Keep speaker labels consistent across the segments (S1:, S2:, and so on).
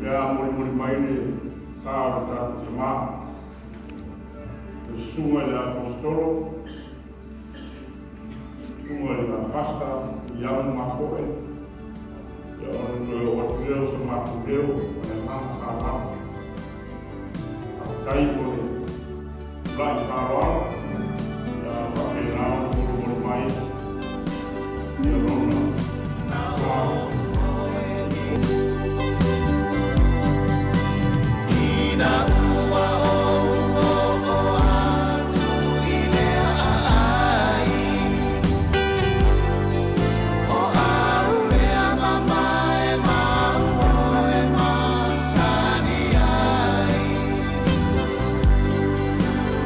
S1: Le a molimoli mai le sa o le tatou tamā, le susuga i le Aposetolo, susuga i le Pastor Viliamu Mafoe, ia ona toe oo atu lea o so matou leo ma le agaga faaaloalo. Faafetai mo le tulai faaaloalo, ia faapena ona molimoli mai ia lona soafa.
S2: Ina ua ou oo atu i le aai, O au mea mamae mau oe masani ai,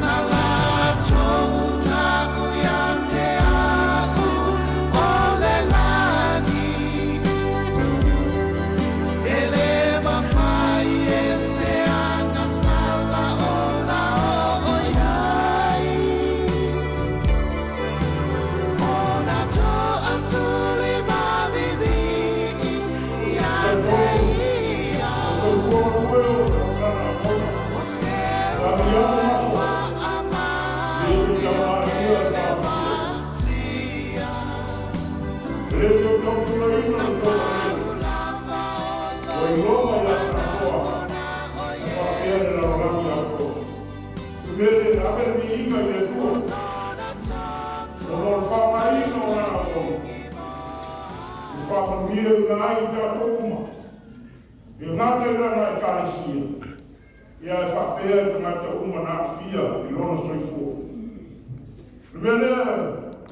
S2: Na latou taʻu ia te aʻu o le lagi, E le mafai e se agasala ona oo i ai. Ona toʻatulima vivii ia te ia.
S1: Soifua manuia o le tausaga fou.
S2: O se
S1: Ia Viliamu
S2: upu e
S1: Mafoe, le
S2: faamaoni
S1: te
S2: o
S1: taumailua
S2: ke
S1: e
S2: le
S1: taofia.
S2: masia.
S1: E le toe tausulaina
S2: Na
S1: le
S2: pau
S1: taualele.
S2: lava o
S1: Ua iloa
S2: lo'u
S1: mai ia
S2: mana'o
S1: Samoa
S2: na o
S1: na faapea le
S2: Iesu.
S1: lalolagi atoa. Le mea lea, ave le viiga i le
S2: O
S1: Atua
S2: lona toto
S1: ona o le faaaogaina o
S2: e
S1: lana auauna
S2: lima.
S1: ua faamanuiaina ai i tatou uma, e le gata i lana Ekalesia, ia ae faapea i tagata uma na aafia i lona soifua. O le mea lea,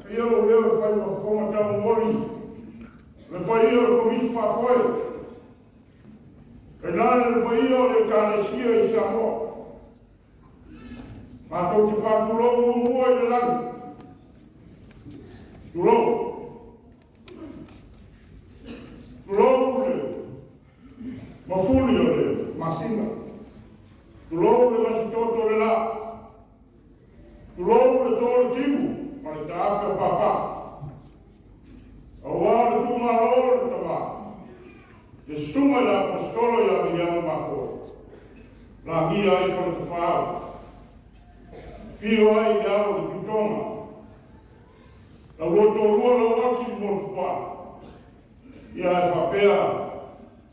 S1: faia lou leo e fai ma fofoga taumomoli le paia o le Komiti Faafoe, tainane le paia o le Ekalesia i Samoa. Matou te faatulou muamua i le lagi. Tulou. Tulou le mafuli o le masina. Tulou le gasitoto o le la. Tulou le tō o le timu ma le taape o pāpā. Auā le tuumalo o le tamā, le susuga i le Aposetolo ia Viliamu Mafoe, lagia ai Faletapaau, afio ai le ao o le Tuitoga, lau toalua Lauaki ma Motupa, ia ae faapea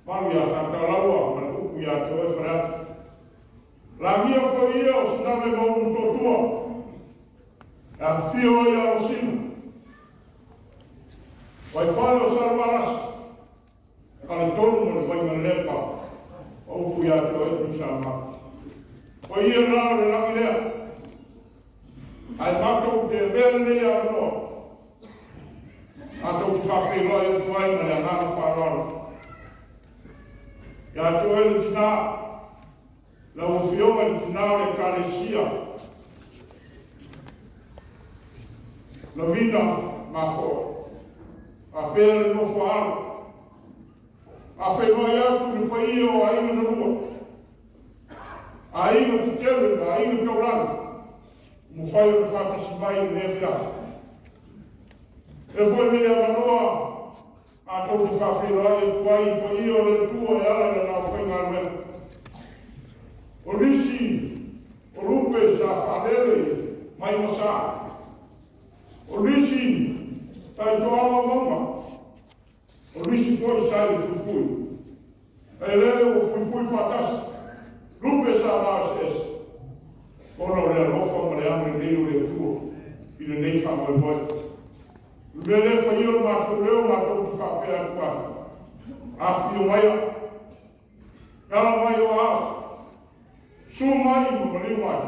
S1: malu ia Satalaua ma le upu ia te oe Faleata. Lagia foi ia o Sinave ma Ulumotootua, e afifio ai Alosina, Vaifale o Salevalasi, Faletolu ma le Vainalepa, ma upu ia te oe Tuisamau. O ia la o le lagi lea, ae matou te avea lenei avanoa, matou te faafeiloai atu ai ma le agaga faaaloalo. Ia te oe le tinā, lau Afioga i le tinā o le Ekalesia, Lavina Mafoe, faapea le nofo a alo, faafeiloai atu i le paia o aiga na lua, aiga tetele ma aiga taulagi, ua mafai ona faatasi mai i lenei afiafi. E foi lenei avanoa matou te faafeiloai atu ai i paia o le Atua e ala i lana aufaigaluega. O nisi o lupe sa faalele mai ma sa. O nisi taitoaga o mauga. O nisi foi sa i le fuifui. Ae lele ua fuifui faatasi, lupe sa maeseese, ona o le alofa ma le agalelei o le Atua i lenei faamoemoe. O le mea lea e faia lo matou leo matou te faapea atu ai, afifio maia, ala mai o ao, susu mai ma maliu mai,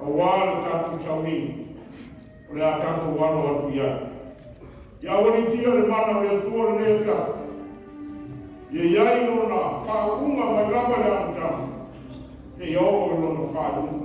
S1: auā le tatou sauniga o le a tatou alo atu i ai. Ia aualiitia le mana o le Atua lenei afiafi, ia i ai lona faauuga mai lava i le amataga seia oo i lona faaiuga.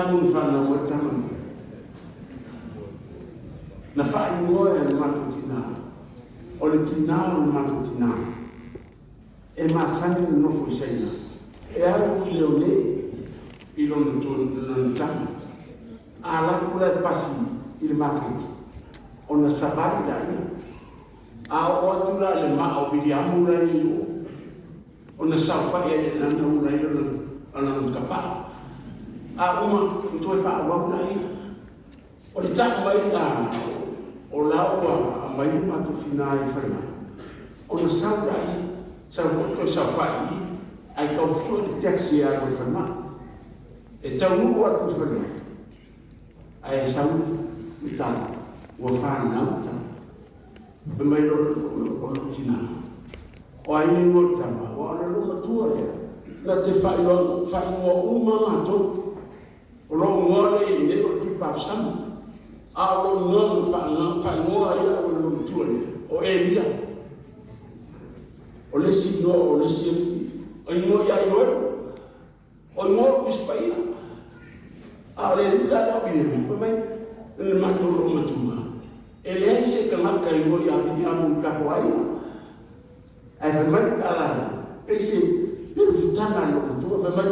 S3: Viliamu na fanau mai le tama lenei. Na faaigoa e le matou tina, o le tina o le matou tina, e masani ona nofo i Saina, e alu i Leone i lona tama. A alu atu la e pasi i le maketi, ona savali laia. A oo atu la i le maa o Viliamu la e i o, ona saofai ai i lana ula ai lona tapaa. A uma, ona toe faaauau laia. O le tau mai la o la ua aumai le matou tina i le falemai, ona sau laia, sau foi toe saofai i i, ae tau sue le taxi e alu ai i le falemai. E taunuu atu i le falemai, ae sau le tala, ua fanau le tama. Fai mai loa o lou tina, O ai le igoa o le tama? Aua o le loomatua lea, na te faaigoa uma matou. O lou igoa lea e i ai nei o le Tuipaafesama, a o lou igoa na faaigoa ai au e le loomatua lea, o Elia. O le isi igoa o le isi alii, o igoa ia Ioelo, o igoa o Tusi Paia. A o le alii la lea o Viliamu, fai mai le matou loomatua, e leai se tagata e igoa ia Viliamu i le tatou aiga. Ae fai mai le tala, pei se pelofitaga a le loomatua, fai mai,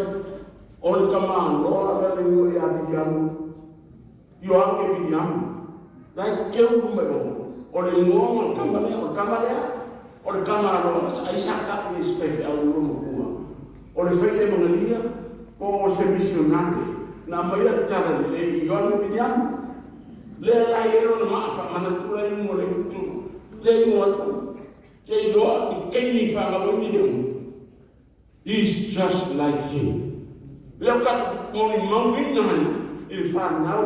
S3: o le tamaloa la le igoa ia Viliamu, Ioane Viliamu, la e teu i luma i o, o le igoa o le tama lea, o le tama lea, o le tamaloa, ai sa tau e se faifeau i loomatua, o le failemagalia, po o se misionare, na aumaia le tala lelei i Ioane Viliamu, lea la e i ai lona maa faamanatu la i luga o le lea igoa atu. Te iloa i taimi i fanau ai Miriamu. He's just like him. Lea o tatou molimauina i le fanau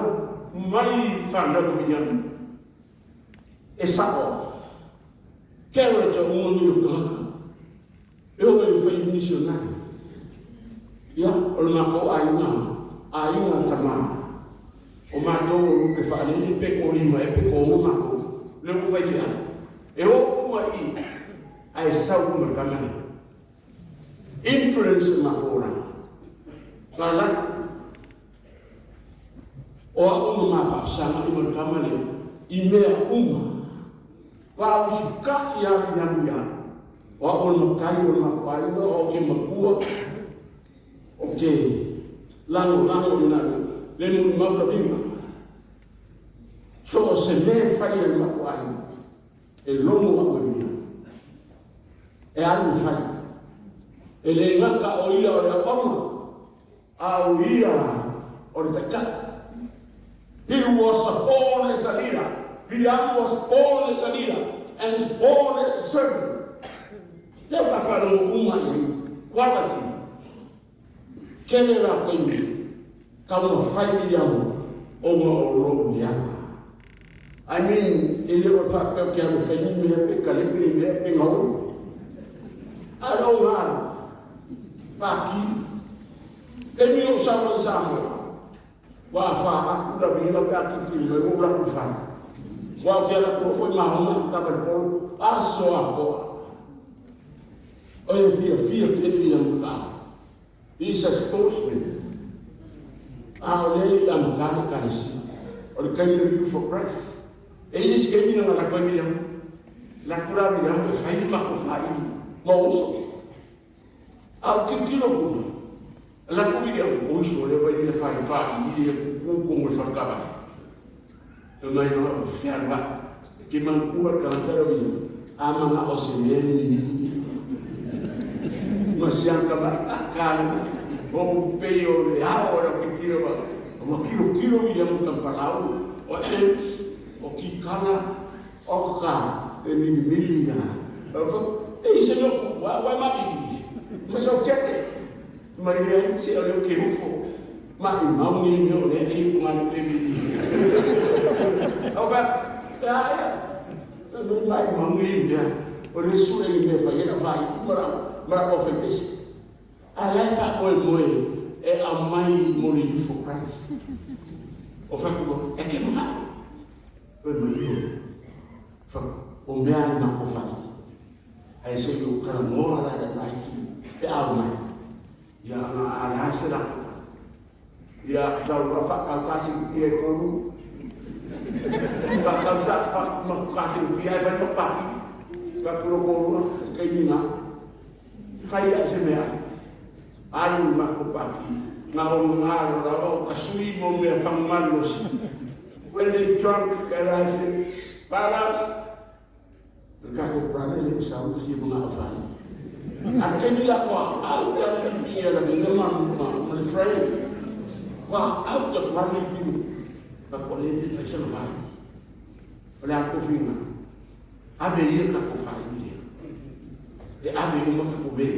S3: mai fanau o Miriamu. E sa'o. Character uma nei o tagata. E oo i le fai misionari. Ia, o le matou aiga, aiga tama. O matou o lupe faalele pe tolima ea pe toaua matou. Lea ua faifeau. E oo uma i i, ae sau uma le tama lea. Influence o matou olaga. Na alu atu. O au ma ma faafesaga'i ma le tama lea i mea uma. Ua usukai lava i alu i alu. O au o le matai o le matou aiga, o ke matua, o ke lagolago i nā le mulimau laviga. So o se mea e fai e le matou aiga, e logo au e via. E alu e fai. E le gata o ia o le auauna, a o ia o le taitai. He was born as a leader. Viliamu was born as a leader and born as a servant. Lea ua faalogo uma i quality. Tele la taimi taumafai Viliamu ona o lou leaga. I mean, e le o le faapea ou te alu e fai ni mea pe kalepe ni mea pe gaoi. A o le oga paki. Taimi na ou sau ai i Samoa, ua afa aku la viga pe a tilotilo mai ua ou alu atu i le fale. Aua ou te alu atu loa foi maona aku taavale polo, aso atoa. O e fiafia tele ia mataupu. He is a sportsman. A o lea e le i amata le Ekalesia. O le taimi o le Youth for Christ. E i ai le isi taimi na alu atu ai Viliamu. Alu atu la Viliamu e fai le matou faili ma ou uso. A ou tilotilo atu, alu atu Viliamu, o uso lea ua i mea fai faili e kuku tonu i le fale taavale. Fai mai loa, fealuai. E te manatua le tagata lea o Viliamu, a manao se mea e minimini. Ma si ana tamai aka le o pei o le ao o lau tilotilo ma ua tilotilo Viliamu i tama o ants, o kikala, o ka e milimili ia. E i se mea o kuku, a ua e malili. Ma sau tiate. Mai leai se o lea ou te ufo. Maʻimau nei mea o lea e i pogale kule vili. Au fai, e a ia. Mai maʻimau nei mea o lea sue i mea fai ai lau faaiu ma lau ma lau aufaipese. A la e faamoemoe e aumai mo le Youth for Christ. O fai atu, e ke manao. Fai mai ioe. Fai, o mea ai matou fai. Ae se i ou talanoa la i lau aiga pe a omai. Ia, a le a se lako. Ia sau loa faatau kasi pia e tolu. Faatau sa fa ma kasi pia e fai ma paki. Ka kulo ko lua kai mina. Fai ai se mea. Alu ma ko paki. Nga o nga lo o ka sui mo mea whangmalos. When they drunk and I say, Brothers, le kako brother le sa u fia mga o fai. A te ni la kwa au ta ni pi ya la ni ma ma ma le friend. Kwa au ta kwa ni pi. Ka ko le fi fa sa fai. O le a ko finga. Ave ia ka ko fai ni. E ave uma ka ko be.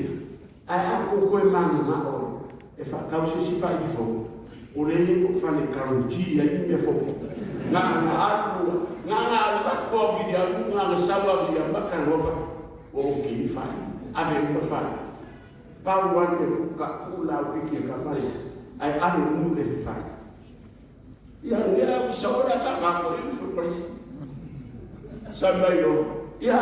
S3: Ai a ko ko e manga ma o. E fa kau se si fa i fo. O le le ko fa le guarantee ai ni me fo. Nga nga alu nga nga la ko vi ya nga nga sawa vi ya maka ngo fa. O ke i fa. Ave uma fa. Pau wan te ku ka ku la piki ka mai. Ai ave um le fa. Ia le a sa ora ka ka ko i fu Christ. Sa mai yo. Ia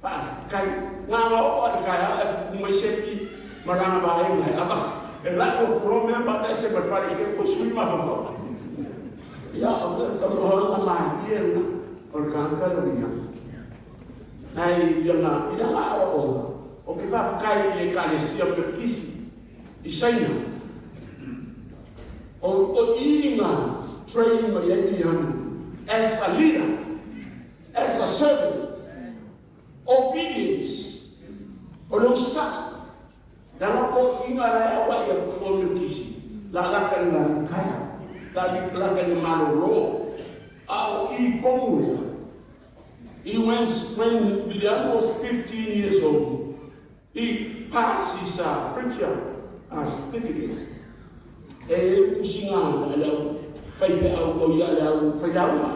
S3: fa kai nga nga o a ka ya mai se ki maranga ba ai mai aba. E la ko pro me ba ta se ma fa ke ko sui ma fa fa. Ia o le ka mo la ma ie na o ka ka ro ia. Ai ia na ina la o o. O ke fa kai e ka le sia pe kisi. I saina. O inga train mai ai ni hanu as a leader, as a servant, obedience. O le usta. La la ko inga la ya wa ia o le kisi. La la ka inga ni kaya. La ni la ka ni malolo. A o i komu ia. He went when William was 15 years old. He passed his preacher certificate. E pusinga le au fai au o ia le au fai laua.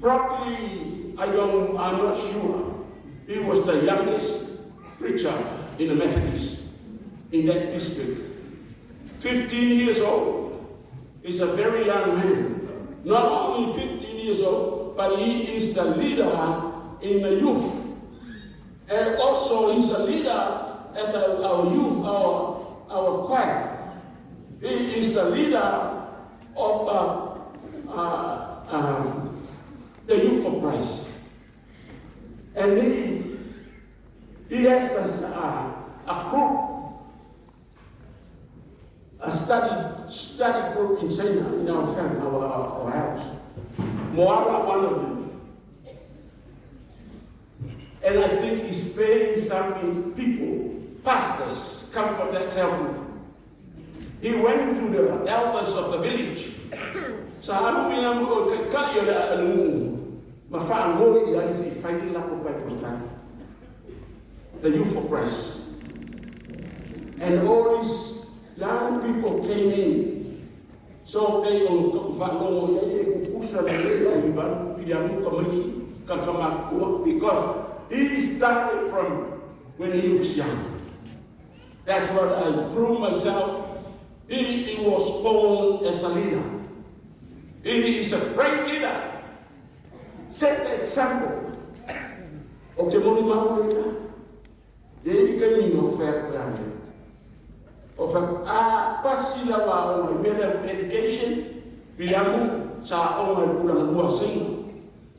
S3: Probably, I'm not sure. He was the youngest preacher in the Methodist in that district. 15 years old. He's a very young man. Not only 15 years old, but he is the leader in the youth. And also he's a leader at our youth, our choir. He is the leader of the Youth for Christ. And he has a group, a study group in China, in our family, our house. Moara, one of them. And I think it's very something people, pastors, come from that cell group. He went to the elders of the village. Sa alu mina mo ka ia le alu ma fa ngoi ia isi fai la ko Bible study. The Youth for Christ. And all these young people came in. So they o ka fa ngo ia e ku kusa le le i ba ia mu ka mai ka ka ma ku because he started from when he was young. That's what I proved myself. He was born as a leader. He is a great leader. Set the example. O te moni mau le na. E i kai minga o whea koe ane. O whea a pasi la wa o mai mele education, Piliamu sa o mai kula ngua saina.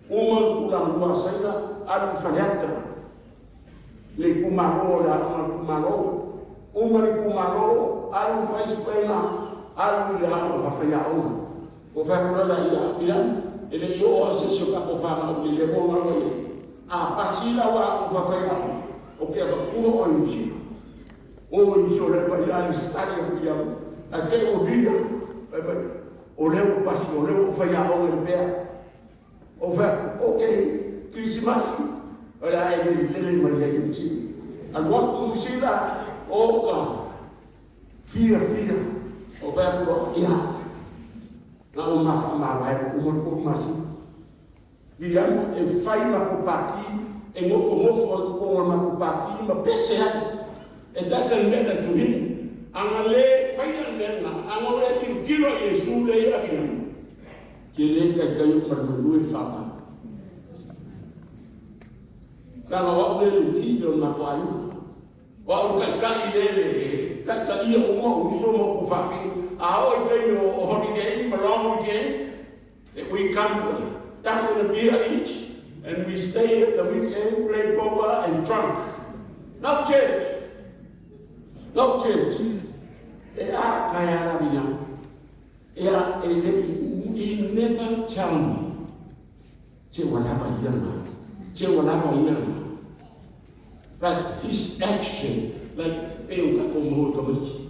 S3: Uma kula ngua saina, alu whaleata. Le kumaro la o kumaro. Uma le kumaro, alu whaispaina, alu ila o whawhaia ona. O whea kura la ia, Piliamu, e le i o a se o kako whanga o le mo ngā ia. A pasi la wa o whawhaia ona. O ke ava kua o i musina. O i so le pai la le stari o Piliamu. A te o via. O leo pasi, o leo whaia ona le pea. O whea, ok, Krisimasi. O la e le lele mai ai musina. A waku musina, o ka, fia fia. O whea kua, ia. Nga o mawha mawai, o mo ko masi. Piliamu e whai ma ko paki, e ngofo ngofo a ko ma ko paki, ma pese ai. It doesn't matter to him. Anga le whai a mea, anga le kilo kilo i e su le ia Piliamu. Ke le kai kai o marunui whama. Nanga wau le le ni o na ko ayu. Wau kai kai le le he, kai kai ia o ma uso mo ku whawhi. A oo i taimi o holiday ma long weekend, we come dozen a beer each, and we stay at the weekend, play poker and drunk. No church. No church. E a kai ala vina. E a e le he never tell me. Che ua lava ia ma. Che ua lava ia ma. But his action, like pe o ka ko mo ka mai.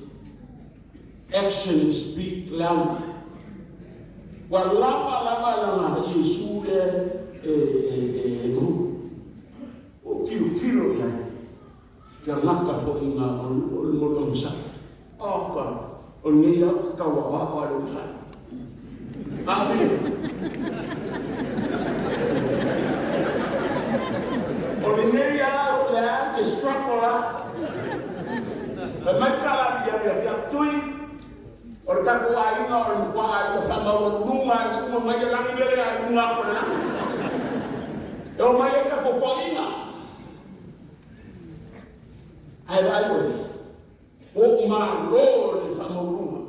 S3: Action speak louder. Ua lava lava lana Iesu lea e e e mo. O kilo kilo ia. Kia gata foi nga o le mo le onosai. Oh ka o lenei au ka tau aoao a le onosai. A o le O lenei au le a te struggle a. Fai mai ka la vili atu ia te au, Tui, o le tatou aiga o le matua aiga faamaualuluga i uma mai le lagi lele a i luga atu o le lagi. E omai ai tatou toaiga. Ae vaai oe, ua ou malo i le faamaualuluga.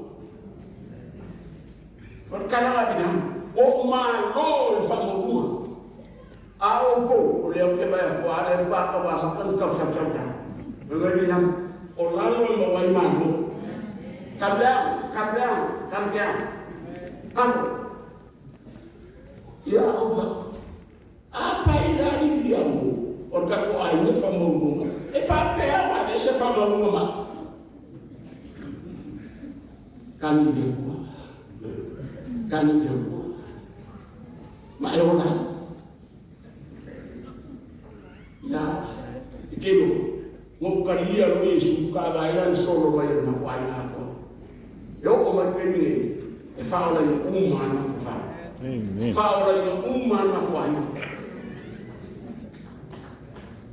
S3: O le tala a Aperahama, ua ou malo i le faamaualuluga. A o outou, o lea ou te vaai atu, a lea faatoa tau amata ona tau sausau tau. Fai mai Aperahama, o lalo e maua ai malo. Come down, come down, come down. Alo. Ia, ou fai. Afai la i Liamu o le tatou aiga faamaualuluga, e faapefea ona aveese faamaualuluga ma au? Tagi i le Atua, tagi i le Atua, ma e ola ai. Ia, e te iloa, na ou talia loa Iesu ka vaai la le solo mai o le matou aiga atoa. E oo mai le taimi nei, e faaolaina uma lava le matou fale. Faaolaina uma lava le matou aiga.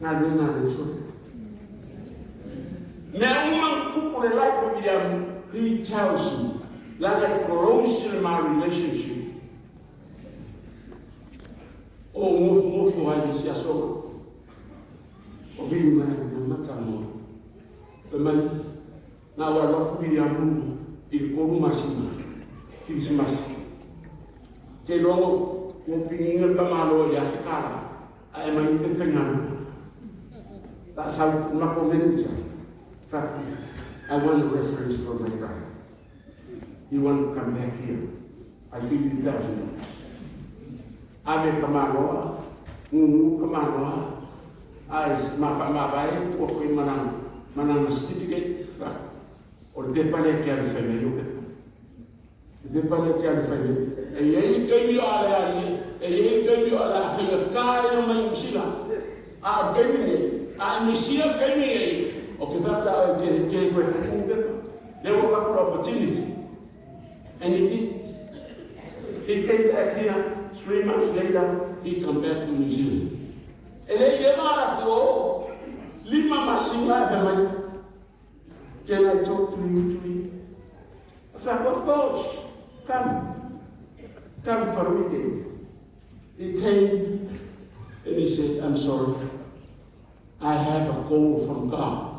S3: Galuega a le solo. Mea uma na tupu le life o Viliamu, he tells me, leaga e close le ma relationship. O ou nofonofo ai i se aso, o vili mai a le mata mo. Fai mai, na ou alu atu Viliamu i le 3 masina, Kirisimasi. Te iloa na ou piniina le tamaloa i le $1,000, ae aumai e faigaluega. La sau matou manager, fai atu, I want a reference from my brother. He want to come back here. I give you $1,000. Ave le tamaloa, gugu le tamaloa, ae ma faamavae tuu atu ai ma lana, ma lana certificate, fai atu, o le pepa lea e te alu e fai mai ai ou pepa. Le pepa lea e te alu e fai mai. E i ai le taimi o a le ali, e i ai le taimi o a le a faigata ai ona mai Niu Sila. A o le taimi lenei, a e misia le taimi lenei, o ke fai atu ia oe e te le toe faia ni pepa. Lea ua avatu le opportunity. And he did. He came back here 3 months later, he come back to New Zealand. E le i leva ala atu o 5 masina e fai mai, "Can I talk to you, Tui?" I said, "Of course, come. Come for a weekend." He came and he said, "I'm sorry. I have a call from God."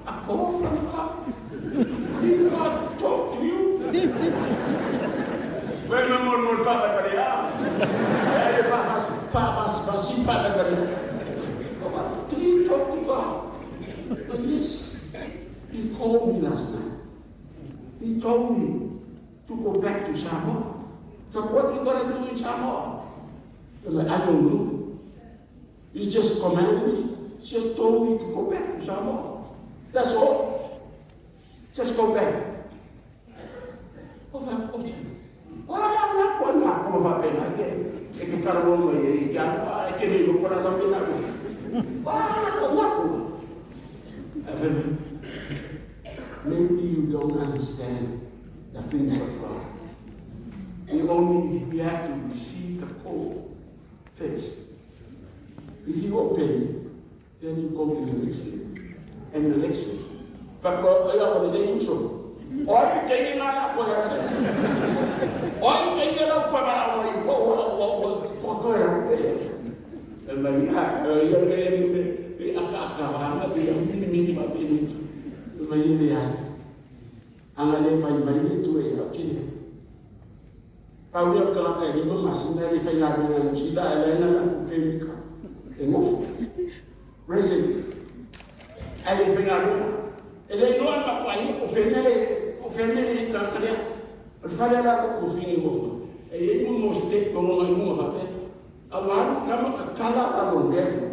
S3: A call from God? Did God talk to you? Wei me mo mo fa ba ba ya. E fa fa fa fa fa si fa ba ba. Do you talk to God? But yes, he called me last night. He told me to go back to Samoa. So what you gonna do in Samoa? I'm like, "I don't know. He just commanded me. He just told me to go back to Samoa. That's all. Just go back." O fa o Ora la la ko na ko fa pe na ke e ke karawa mai e ke a e ke ni ko la la na ko. Ora la ko na ko. Maybe you don't understand the things of God. You have to receive the call first. If you obey, then you go to the next level. And the next level. Fa ko ia o le nei uso. O ai ke ni ngā ko ia. O ai ke ni rau pa mara o i ko o o o ko ko ia pele. E mai ia ia le le le aka aka wanga bi mini mini ma pele. E mai ia. Ana le vaivai le Atua ia au kele. Pau lea o le tagata e 5 masina e le faigaluega i Niu Sila ae la e na latou kemika e nofo. Resident. Ae le faigaluega. E le iloa e le matou aiga po o fea mea le po o fea mea le i ai le tagata lea. O le fale la o Kofini e nofo ai, e i ai mo step o lona i luga faapea. A ua alu tama tatala lalo o mea ia.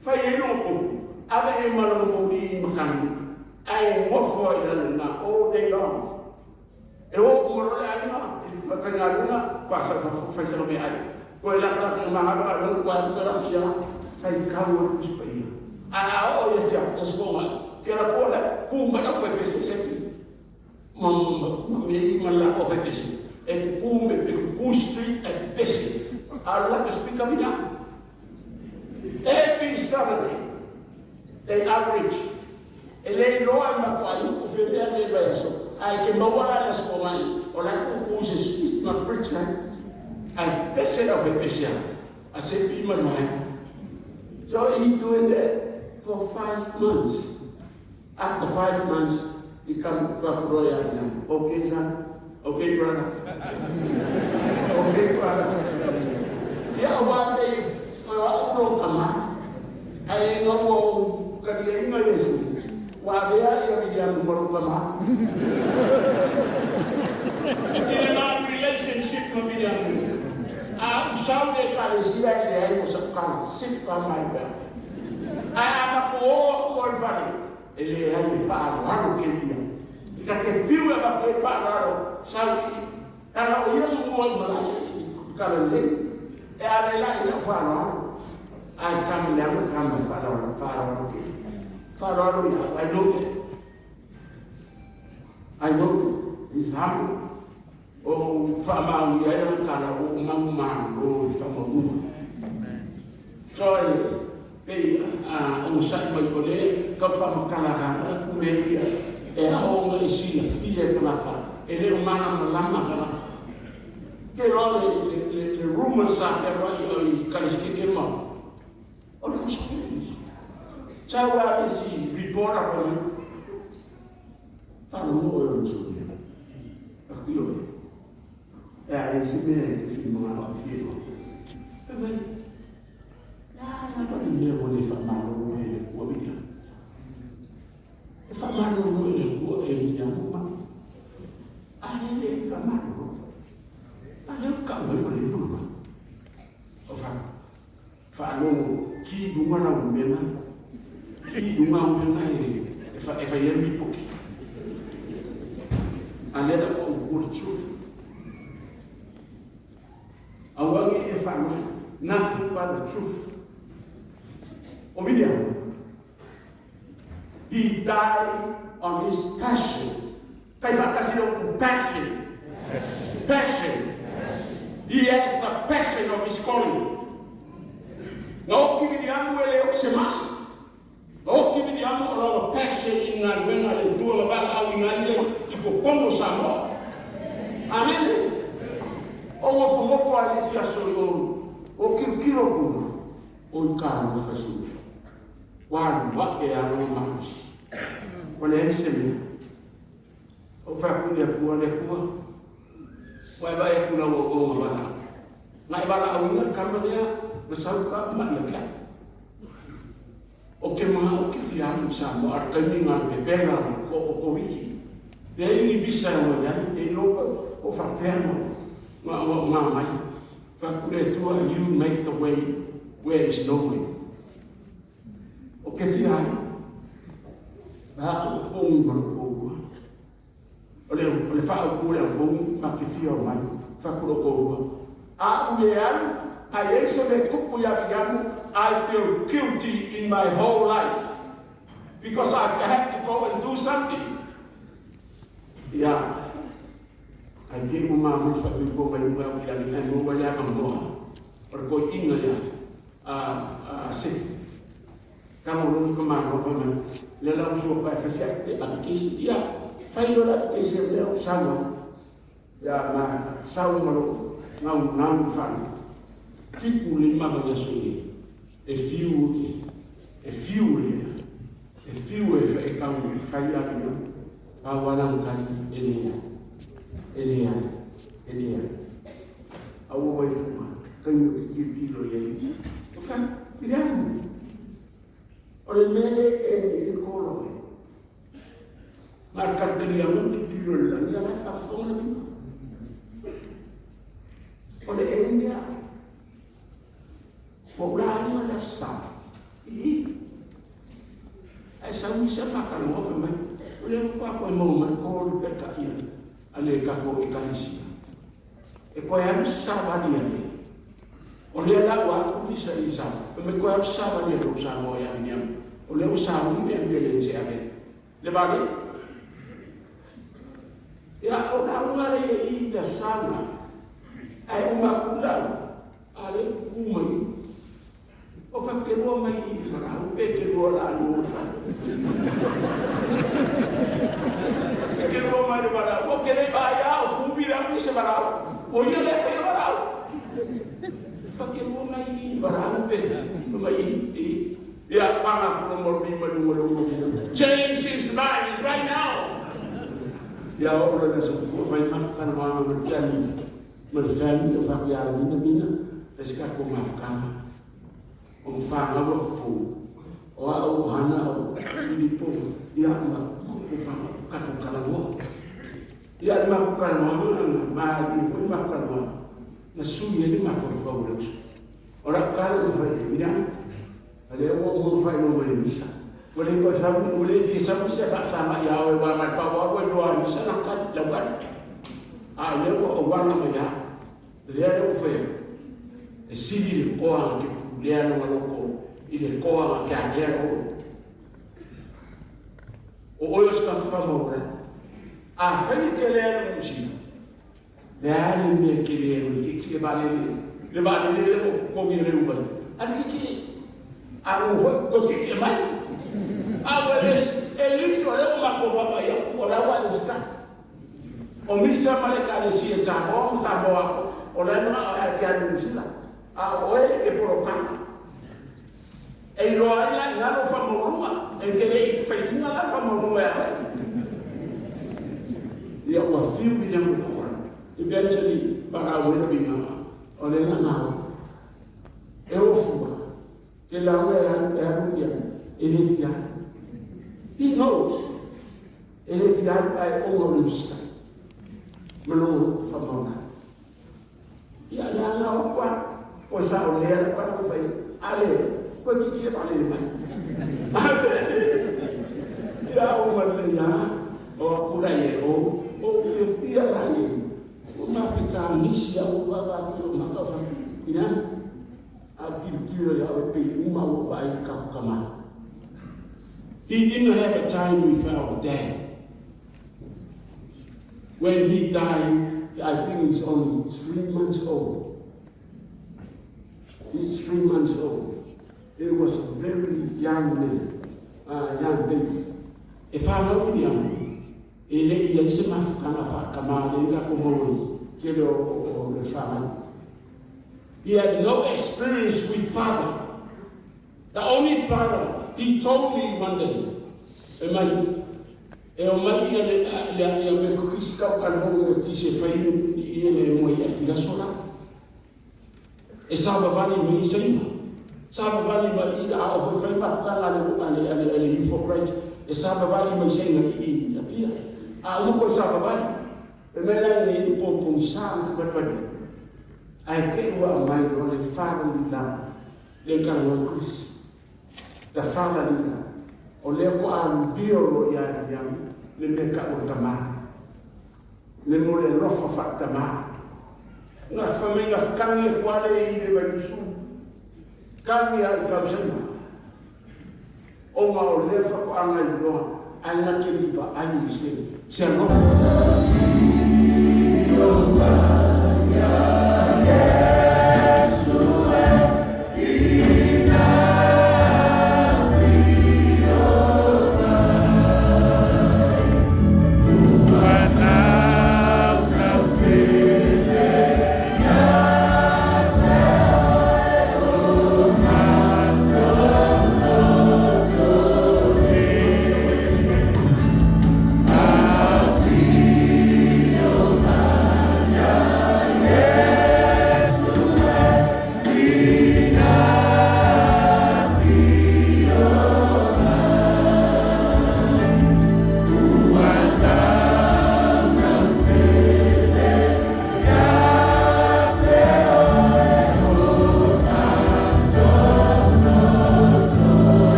S3: Fai ai lona potu, ave ai ma lona moli i matagi, ae nofo ai i lalo i ina all day long. E o uma loa le aiga i le faigaluega, faatoa sau i fafo fai sana meaai. Toe latalata i magalo galuega, toe alu toe lafi ia, faitau ai le Tusi Paia. Ae a oo ia Aso Toonai, ke alu atu la tu mai au faipese sepi ma ma mea i ma le latou aufaipese e tutu me e tutu street ae pepese. A o le latou speaker vina. Every Saturday they average e le iloa e matou aiga po o fea mea nei vaiaso ae ke maua la le Aso Toonai o la e tutu i se street ma preach ai ae pepese le aufaipese a Sepi ma le vaega. So he doing that for 5 months. After 5 months, he come whakuroa ia ia. Okay, son. Okay, brother. Okay, brother. Ia o wā pei o au ro tama. Ai ngā ua o karia inga Yesu. Wa avea ia William ma ro tama. I le ma relationship ma William. A usau le ekalesia e leai mo sa'u kala, sit by my wife. Ae a matou o aku o le fale, e leai e faaaloalo keia. E ta te fiu e avatu ai le faaaloalo sau i i, leaga o ia na mua i malae i kala lelei. E ale la i lau faaaloalo, ae tama leaga tama e faaaloalo, faaaloalo tele. Faaaloalo ia au, I know that. I know that. He's humble. O ou faamaonia ai lana tala, ua ou manumalo i faamaumauga. So e pei a onosai mai o le tau faamatala lava atu mea ia e aoga e silafia e tagata e le o malamalama tagata. Ke loa le, le, le, le rumors sa fealuai o i Kalesiteke ma o le fusi. Sa ua le si reporter fa mai. Faalogo oe o le soia. Aku i oe. E a e se mea e te whiringa o whie o. E mai, la la la le mea ua le whamalolo e le kua via. E whamalolo e le kua e via mo ma. A e le whamalolo. A leo ka ue o le luma. O wha, whaalogo ki lunga lau mena, ki lunga au mena e, e, wha, e whai e mipoki. A lea la o ua le truth. Aua ne i e faalogo. Nothing but the truth. O William, he died on his passion. Fai faatasi le upu passion. Passion. He has the passion of his calling. Na oti Wiliamu e le o se mai. Na oti Wiliamu o lana passion i galuega a le Atua na valaau i ia i totonu o Samoa. Amene. O nofonofo a le isi aso i o o kirokiro kuna o i talofa se uso. Ua alu a'e a lona malosi. Ua leai se mea. Ou fai atu i le Atua, Le Atua, ua e vaai atu i lau auauna valaau. Na e valaauina le tama lea na sau ka maʻi ia te au. O ke manao ke fia alu i Samoa, a o le taimi na le vevela o le o Koviti. Leai ni visa e omai ai, le iloa po o faafefea na na omai. Fai atu le Atua, You make the way where is no way. O ke fia alu, a o pogi ma lou toalua. O le, o le faaupu o le aupogi, ma ke fia omai, fai atu lou toalua. A u le alu, a i ai se mea tupu iā Viliamu, I feel guilty in my whole life because I have to go and do something. Ia, ai te ua mamai faatuitua mai luga au ki lani, ae maua ai le avanoa o le toeaina ia a, a Sepi. Tama loa ka malo fai mai, lea la ua sua pae fai se application. Ia, fai loa le application lea o sau ai. Ia, ma sau ma lou gaugau i fale. 75 vaiaso i e fiu e fiu e e fiu e e tau e fai a viliamu. Pau lava lana tali, E leai. E leai. E leai. A ua wai uma, taimi ou te tilotilo i ai. O fai, i le a le mea? O le mea lea e emi ai le kolo e. Na o le talitalia mai ma tilotilo i le lagi, a o la e faafofoga le lima. O le emi lea. Ua ou lauga le Aso Sa i i. Ae sau nisi a ma talanoa fai mai, o lea faatoa toe maua mai le call taitai a le tatou Ekalesia. E toe alu se savali a le O lea la ua alu misa i sa, fai mai toe alu se savali a lou Samoa ia Miniama. O lea ua sauni le ambulance e ave le vaalele. Ia, o lauga lea i le Aso Sa lena. Ae uma atu le lauga, a lea ua tutu mai i. O fakelua mai i le valaau pe kelua la anu o le fale. Kelua mai le valaau, o ke le vaai a o kuvi le anu i se valaau. O ia le whaia valaau. Fakelua mai i le valaau pe mai i i. Ia panga ku mo mi mai lunga le unga via. Change his mind right now. Ia o le sa fu fai ma kana ma ma le family. Ma le family o fa kia mina mina. Fai ka ko mafukanga. O whanau o pō. O a o hana o Filipo, ia ma o whanau kako kalanoa. Ia le maku kalanoa na na maali e maku kalanoa. Na sui e le mawhawhau le uso. O la kala o whai e mina. A le o mo whai no mai misa. O le ko sa o le fi sa misa fa fa ma ia o wa ma pa wa o lo a misa na ka la ka. A le o o wa na ma ia. Le le o whai. E sili le koa ke lea no maloko i le koa ke a lea o. O oio se ka fa mo ora. A whai te lea no musina. Le a le mea ke le ero i ke ki e valele. Le valele le mo komi le upa. A le ki a o foi ko ki ki mai. A o e e liso le o mako wa ia o la wa o sta. O misa ma le ka le si e sa mo sa mo o la no a te anu musina. A o e ke poro ka. E iloa ai la i ngalo whamorunga, e te le i whainga la whamorunga e oe. Ia ua fiu i le kora. Eventually, para wena bi mama, o le nga ngao. E ofua, ke la ue e aru ia, e le fia. He knows. E le fia ai o ngau le usika. Mano whamorunga. Ia le anga o kwa, o sa o lea la kwa na whai, ale, koe ki ki ale mai. Ale, ia o male ia, o akura e o, o fia fia la e, o mawhika nisi au o wā o maka wha, ina, a tiro ia o pe uma o vai ka kama. He didn't have a time with our dad. When he died, I think he's only 3 months old. He's 3 months old. He was a very young man, young baby. E whanau ni amo, e le ia i se mafukanga whakamā le nga ko maui, ke le o le whanau. He had no experience with father. The only father, he told me one day, e mai, e o mai ia le ia me kukisi kau kalmo me kisi e whainu i e le moe i a whiaso la. E savavali mai seima. Savavali mai a o whai mafukanga ale ale Youth for Christ. E savavali mai seima i a pia. A umo ko savavali. E mai lai nei i pōpō ni sa se patpati. Ai te ua mai o le fatherly love. Le karawa Chris. The fatherly love. O lea ko a vio lo ia ia le mea ka o tama. Le mo le lofa fa tama. Ngā whamenga kangi e kuale i le vai usu. Kangi a i kausena. O ngā o lea whako anga i loa. Ai ngā te lipa ai i se. Se alofa.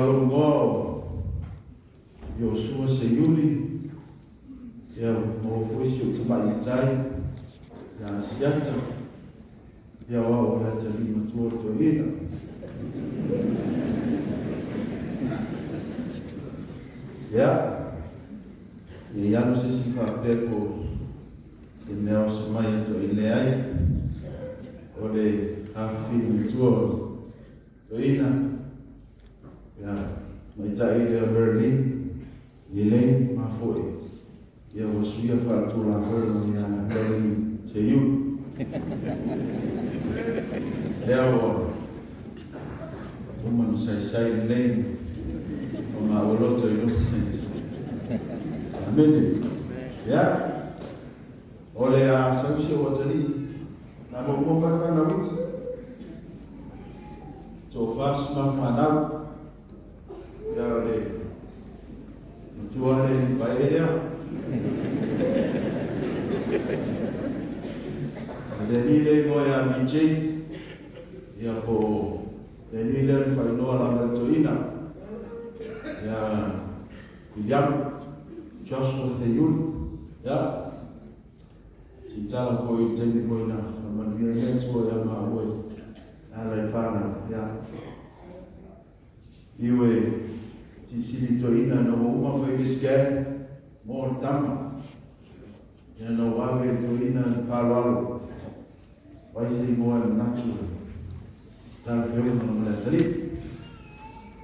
S4: Ia o lou igoa o Iosua Seiuli, ia maua foi si ou tamaitai ia Asiata, ia o au o le atalii matua o le toeaina. Ia, ne i alu se isi faapea po o se mea oso mai a toeaina, leai, o le afafine matua o le Toeaina, ia, tamaitai lea o Merlin, Elaine ma foi, ia ua suia faaletulafono ia Merlin Seiuli. Lea ua uma ona saisai lelei ma maua loto i luma. Amene. Ia, o le a sau si ou atalii, na muamua mai fanau iti. Tofa si ma fanau. Ia o le matua le pae lea. O le alii le igoa ia VJ, ia po o le alii lea na faailoa lava e le toeaina ia William Joshua Seiuli. Ia, se tala foi i le taimi foi na faamanuia ai le Atua ia maua i ala i fanau. Ia, Fiu e silisili toeaina ina ua uma fai le scan mo le tama. Ia na ua ave le toeaina i le faaaloalo. Vaai se igoa e manatu e talafeauga ma le atalii.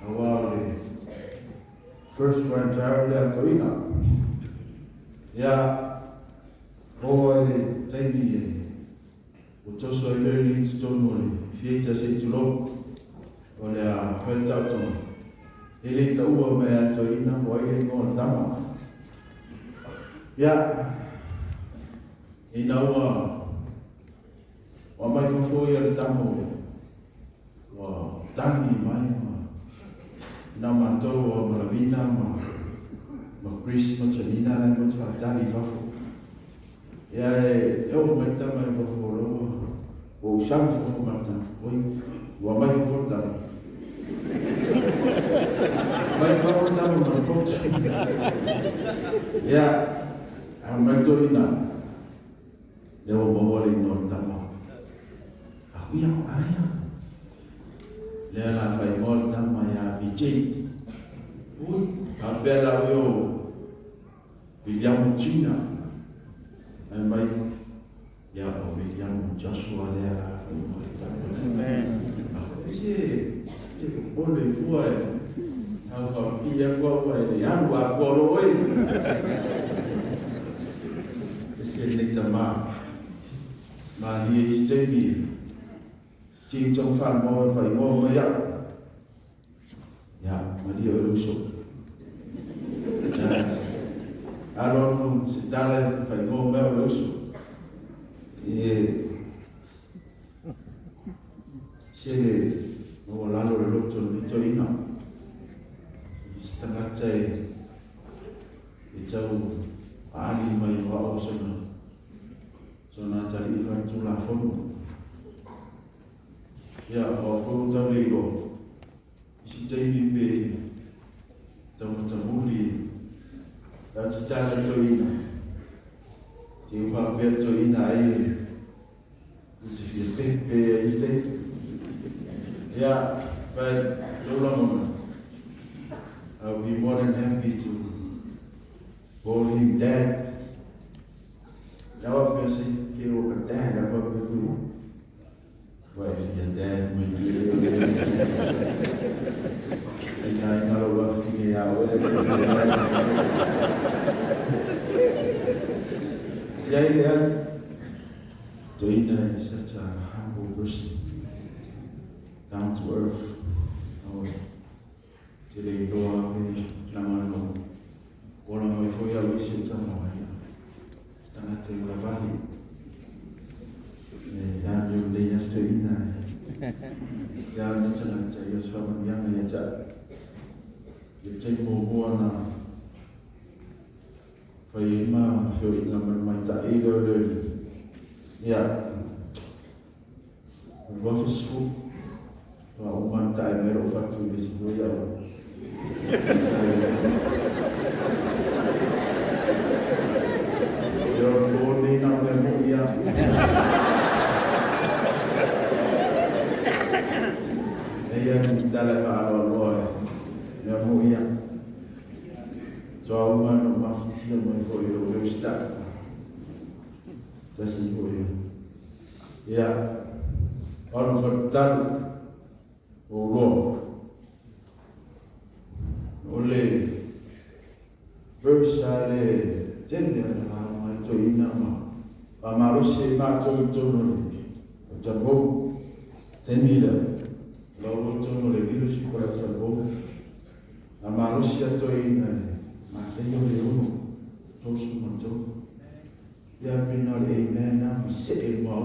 S4: Aua o le first grandchild lea a toeaina. Ia, oo ai le taimi e Ua toso ai loa i totonu o le theatre se i tulou, o le a fai le taotoga. E le i taua mai a le toeaina po o ai le igoa o le tama. Ia, ina ua aumai fafo ia le tama ua tagi mai ma ina matou o Malavina ma Chris ma Janina la e faatali i fafo. Ia e oo mai le tama i fafo o loa, ua ou sau i fafo ma le tama. Oi, ua mai fafo le tama. Mai fafo le tama ma le poto. Ia, a mai toeaina, lea ua maua le igoa o le tama. Au ia, aia. Lea la faaigoa le tama ia VJ. Ui, faapea la ui o Viliamu Junior, fai mai, ia o Viliamu Joshua lea la fai mai le tama. Amen. Se e popole i fua e au whakapi aku au e le alu a kua lo oe. E se nei tama. Ma ni e si taimi Ting chong fan mo whai ngoa mai au. Ia, malie oe le uso. Ia, alo atu se tala e faaigoa mai au le uso. E se le maualalo le loto o lenei toeaina. I se tagata e e tau aali mai o au sona sona atalii faaletulafono. Ia, o au foi ua tau le iloa, i si taimi pe taumatamuli la te tala i toeaina, te u faapea le toeaina ai e u te fia pepe ai i si taimi. Ia, but lou lagona, I will be more than happy to call him dad. Ia wapea se ke o ka dad, a wapea kui. Ua e fia dad mai te reo nei. Hei nā i ngaro ua whine ia oe e fia dad mai te reo. Ia i le ai, Toeaina is such a humble person, down to earth. Oh, te le iloa pe langa no ola mai foi au i si o tama ia. Se tagata i ulavale. E amio lelei lava si toeaina e ia lenei tagata ia o se faamanuiaga ia te au. I le taimi muamua na fai ai ma feoaiga ma le maitaʻi lea o le ia 2010 faatoa uma ona tae mai lou fatu i le isi foi au. Ia o le po lenei na o mea mo'i lava. Leai lava ni tala e faaaloaloa e mea mo'i lava. Toa uma na ou mafatia mai foi i lou usitai. Tasi foi ia. Ia, alu fatatalo o loa. O le verse a le tele a na lauga ai toeaina ma faamalosi ai matou i totonu o le talavou. Taimi lea, o la ua i totonu o le leadership o le talavou. Na malosi a toeaina i le Mataio le 6, 33. Ia pei na o le amen lava ma see i luma o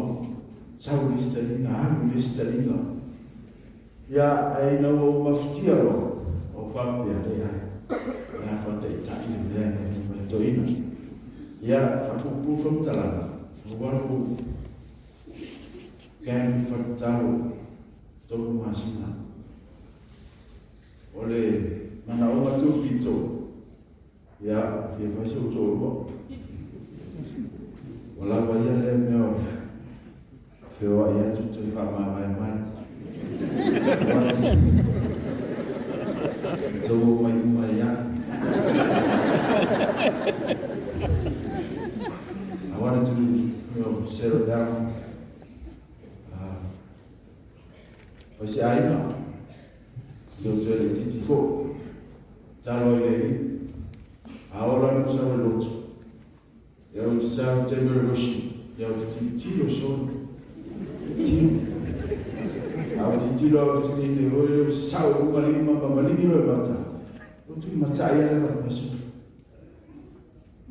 S4: sau le isi taliga, alu le isi taliga. Ia, ae ina ua ou mafatia loa, ou faapea, Leai, o le a faataitai le mea lenei fai mai le toeaina. Ia, faapuupuu faamatalaga, ua alu Ken Fatatalo, 3 masina. O le manaoga tupito, ia, fia fai se ou toalua. Ua lava ia lea mea o le feoai atu toe faamavae mai. Tou omai uma ai lava. I wanted to, settle down. O se aiga, le o toe laitiiti foi. Talo ai le alii. A ola le sau e lotu. Ia ou te sau taimi o le worship. Ia ou te tilotilo solo. Tilo. A ou tilotilo au Christine, o le sau i luga lima ma maligi loa i mata. O tui matai ai le pasu.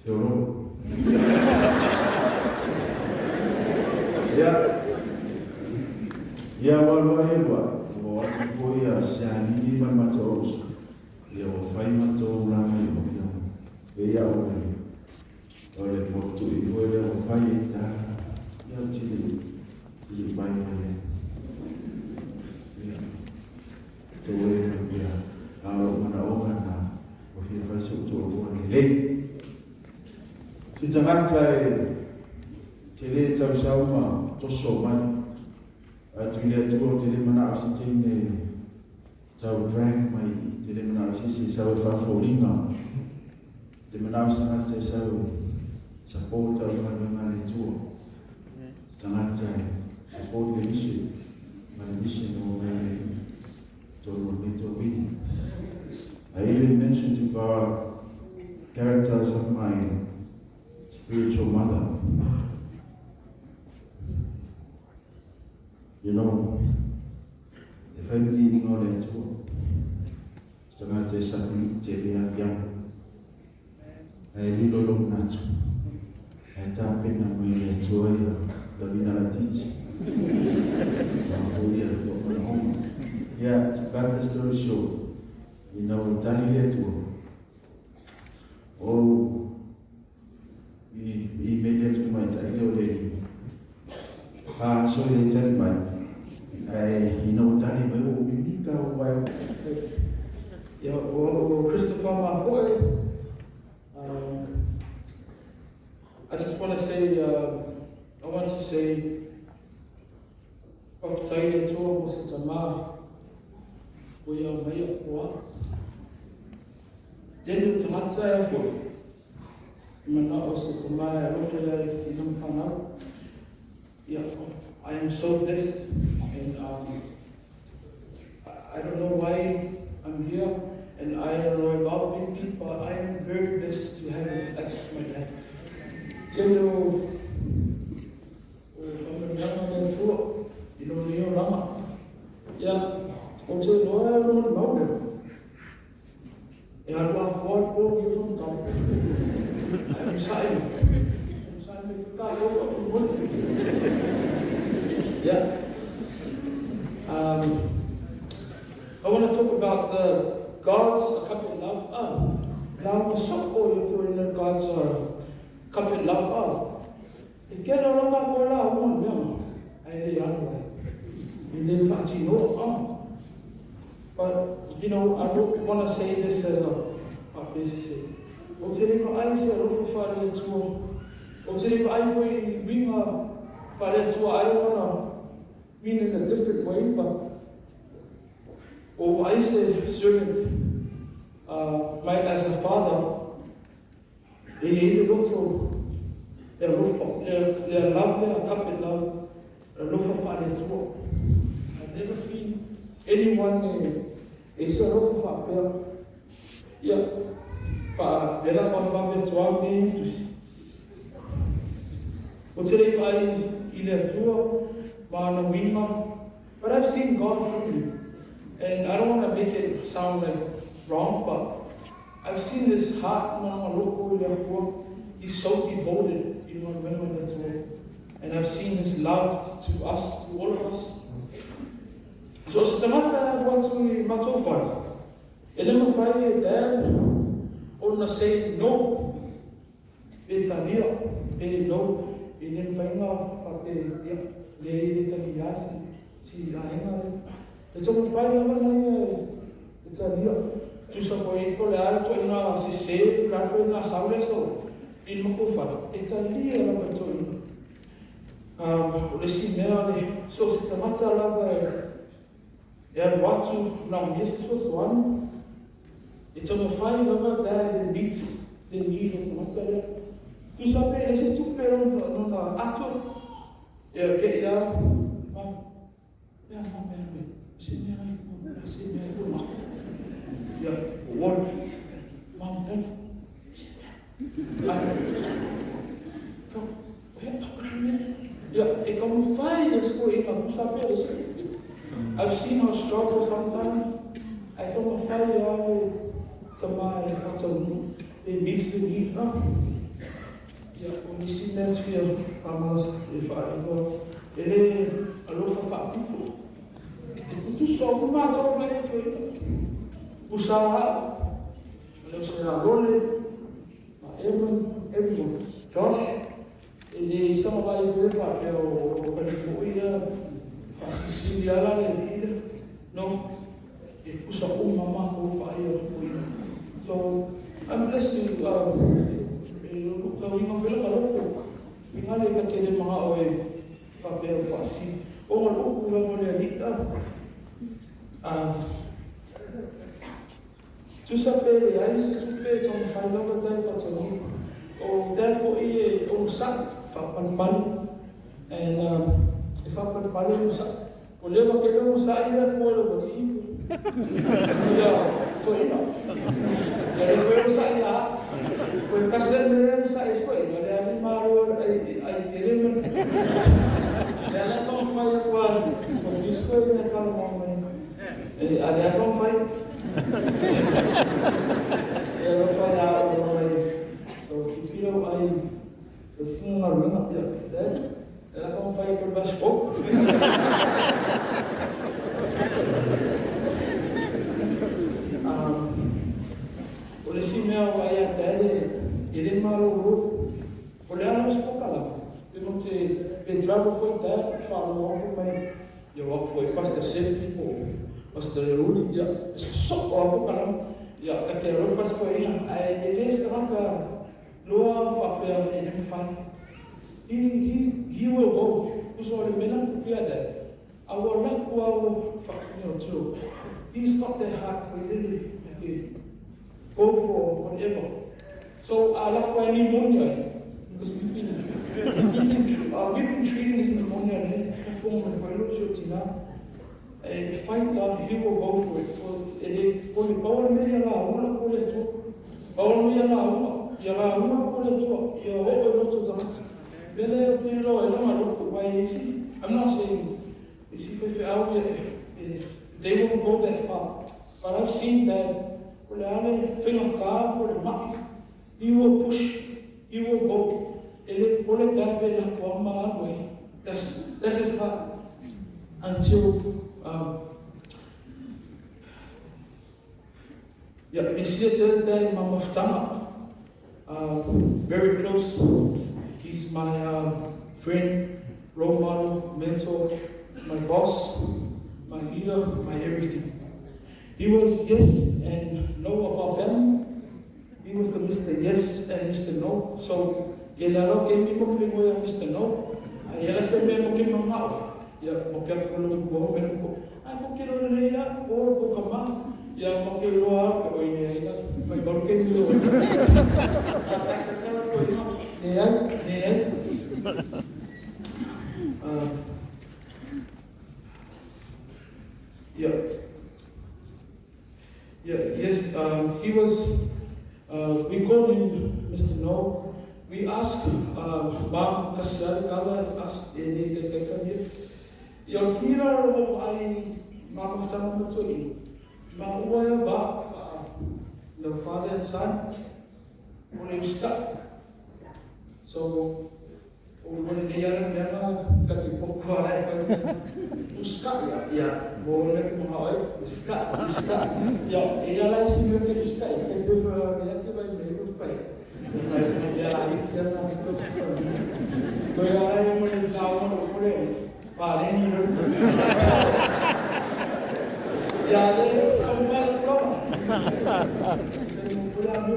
S4: Feololo. Ia. Ia ua alu ai alu ai. Ua o atu foi a Sialii ma le matou auuso. Ia ua fai matou lama i o ia. E ia o le o le potui foi lea ua fai ai tala. Ia ou te le i vai mai ai. Ia. Tou e faapea, a o lou manaoga lena, ua fia fai si ou toalua lelei. Se tagata e tele tausau ma toso mai. Atu i le Atua, ou te le manao se teine e tau drag mai i, te le manao se isi e sau e faafoliga. Te manao se tagata e sau e support au galuega a le Atua. Se tagata e support le mission ma le mission o mai le tonu o lenei tauina. I even mentioned to God characters of my spiritual mother. E fai ma viiga o le Atua. Se tagata e submit tele ia te au. Ae lilo i lou manatu, ae tapena mai e le Atua ia lavina laitiiti. Ua foia lou manaoga. Ia, to cut the story short, ina ua tali le Atua, ou i email atu i tamaitai lea o le alii, 4 aso e le tali mai, ae ina ua tali mai ua ou mimita ou vae.
S5: Ia, o Christopher Mafoe. I just want to say, I want to say, faafetai le Atua mo se tamā ua ia mai a poa. Tele o tagata e foi, i manao se tamā e alofa ia i lama whanau. Yeah, I am so blessed and I don't know why I'm here and I don't know why God picked me, but I am very blessed to have him as my dad. Tele o whamanianga le Atua i lo nei olaga. Ia, o te loa e lo mau lea. E alu a koa le po i whamutau. Ai o sa'i mai. O sa'i mai whaka i o whakamoni. Yeah. I want to talk about the God's agape love. Ah, lauga soo i o ina God's agape love. Ah, e kena o laka koe la o mea, ai le alu ai. I le whaatinoa. Ah. But, I don't want to say this as a Faapea se se. Ou te le vaai i se alofa faale-Atua. Ou te le vaai foi i uiga faale-Atua I don't wanna mean in a different way but ua ou vaai se servant uh, my as a father e i ai le loto le alofa le, le love le agape love le alofa faale-Atua. I've never seen anyone e, e se alofa faapea. Ia, fa lea la vavevave atu au nei i tusi. Ou te le i vaai i le Atua ma ana uiga, but I've seen God through you. And I don't want to make it sound like wrong, but I've seen his heart ma lona loko i le Atua. He's so devoted i le galuega i le Atua. And I've seen his love to us, to all of us. So se tagata e alu atu i matou fale, E le mafai e Dad ona say no pe talia pe no e le mafai ona faapea ia leai e le talia si si aiga lea. E taumafai lava na ia e talia. Tusa foi po o le a le ituaiga sese po o le a le ituaiga sau lea sau i le matou fale, e talia lava e toeaiina. O le isi mea le so o se tagata lava e E alu atu manaomia se fesoasoani, e taumafai lava ta e le meet le need o tagata lea. Tusa pe leai se tupe lona ato, ia ke i a, ma, pea ma mea me, se mea ai kua, se mea ai kua mako. Ia, o water, ma mo, se mea. Ai, fa, he, fa, mea. Ia, e taumafai e se koe ina tusa pe leai se tupe. I've seen her struggle sometimes, ae taumafai lava le tama e faataunuu e meet the need ah. Ia, o nisi mea te fia faamalosi e faailoa atu, e le alofa faapito. E putusa o matou mai e toeaina. Usa au, ma le usa ia Lole, ma Evan, everyone. Josh, E le sama vaai atu ai faapea o ka lipoi ia e faasilisili lava la le alii lea. No, e pusa uma matou vaai o lipoi. So, I'm blessed to e ka uiga foi la ka loko. Uiga le ka te le manao e faapea o faasili. O nga upu lava o le alii a. Tusa pe leai se tupe e taumafai lava tai whataunui. O dad foʻi e onosai, faapalepale and e faapalepale onosai. Ua leva tele onosai lea pua i lou alii ia toeaina. Ia lea foi onosai ia au. Toe tasi lava le mea lea onosai ai si toeaina, o le alii malo ai tele ma lea la e taumafai atu a ua si toeaina e talanoa mai. E a lea taumafai. E alofa ia oe mai lau tipi lau ai e singa galuega ia dad e la taumafai atu le vasi fou. O le isi mea ua ia dad e le malolo o le a lava se polokalame pe mo te pe travel foi dad faalogo atu mai Ia o atu foi Pastor Seppi po o Pastor Leuli, ia, e sosoo lava polokalame. Ia, ta te alofa si toeaina, ae e le se tagata loa faapea e le mafai. He, he, he will go. Uso o le mea la pea dad. A ua laku lava ua fa, you know, to, he's got that heart for lele, like, go for whatever. So a laku ai pneumonia ai, because we've been, we've been, we've been treating his pneumonia nei, fofoga mai foi lo si o tina. E fight he will go for it. For, e le, po le pau le mea ia la ua la po le atua. Pau le mea ia la ua, ia la ua la po le atua, ia oo i loto tagata. Mea lea o te iloa e langa loko, wai e isi, I'm not saying, isi faifeau ia e, they won't go that far. But I've seen that o le a le faigata po o le maʻi, he will push, he will go. E le popole tae pe lako a ma alu ai. That's, that's his heart. Until, yeah, Mesia te tae ma mafutaga. Very close. He's my friend, role model, mentor, my boss, my leader, my everything. He was yes and no of our family. Mr. No. So, ke le alo ke mi mo fengo ya Mr. No. Ai ela se me mo ke mangao. Ia mo ke ko lo ko me ko. Ai mo ke lo le ya o ko kama. Ia mo ke lo a ko oi ne ai mai mo ke ni lo. Ta pasa ka ko ina. Ne ai, ne ai. Yeah. Yeah, yes, he was, we called him Mr. No. We asked Mom Kasiari Kala, asked e le kai kai kai. Ia o tira o ai mama whtanga mo to i. Ma ua ia va, fa, the father and son, o le usta. So, o le nei ara mea ka te poko ara e whai uska ia, ia, mo le ki mga oi, uska, uska. Ia, e ia lai si mea ke uska, e ke pefa ia te vai me ru pai. Ia la i kia na ki ko te Ko ia lai mo le ka o mo ko le, pa le ni ru. Ia le, ka mo whai le ploma. Te mo pura mu.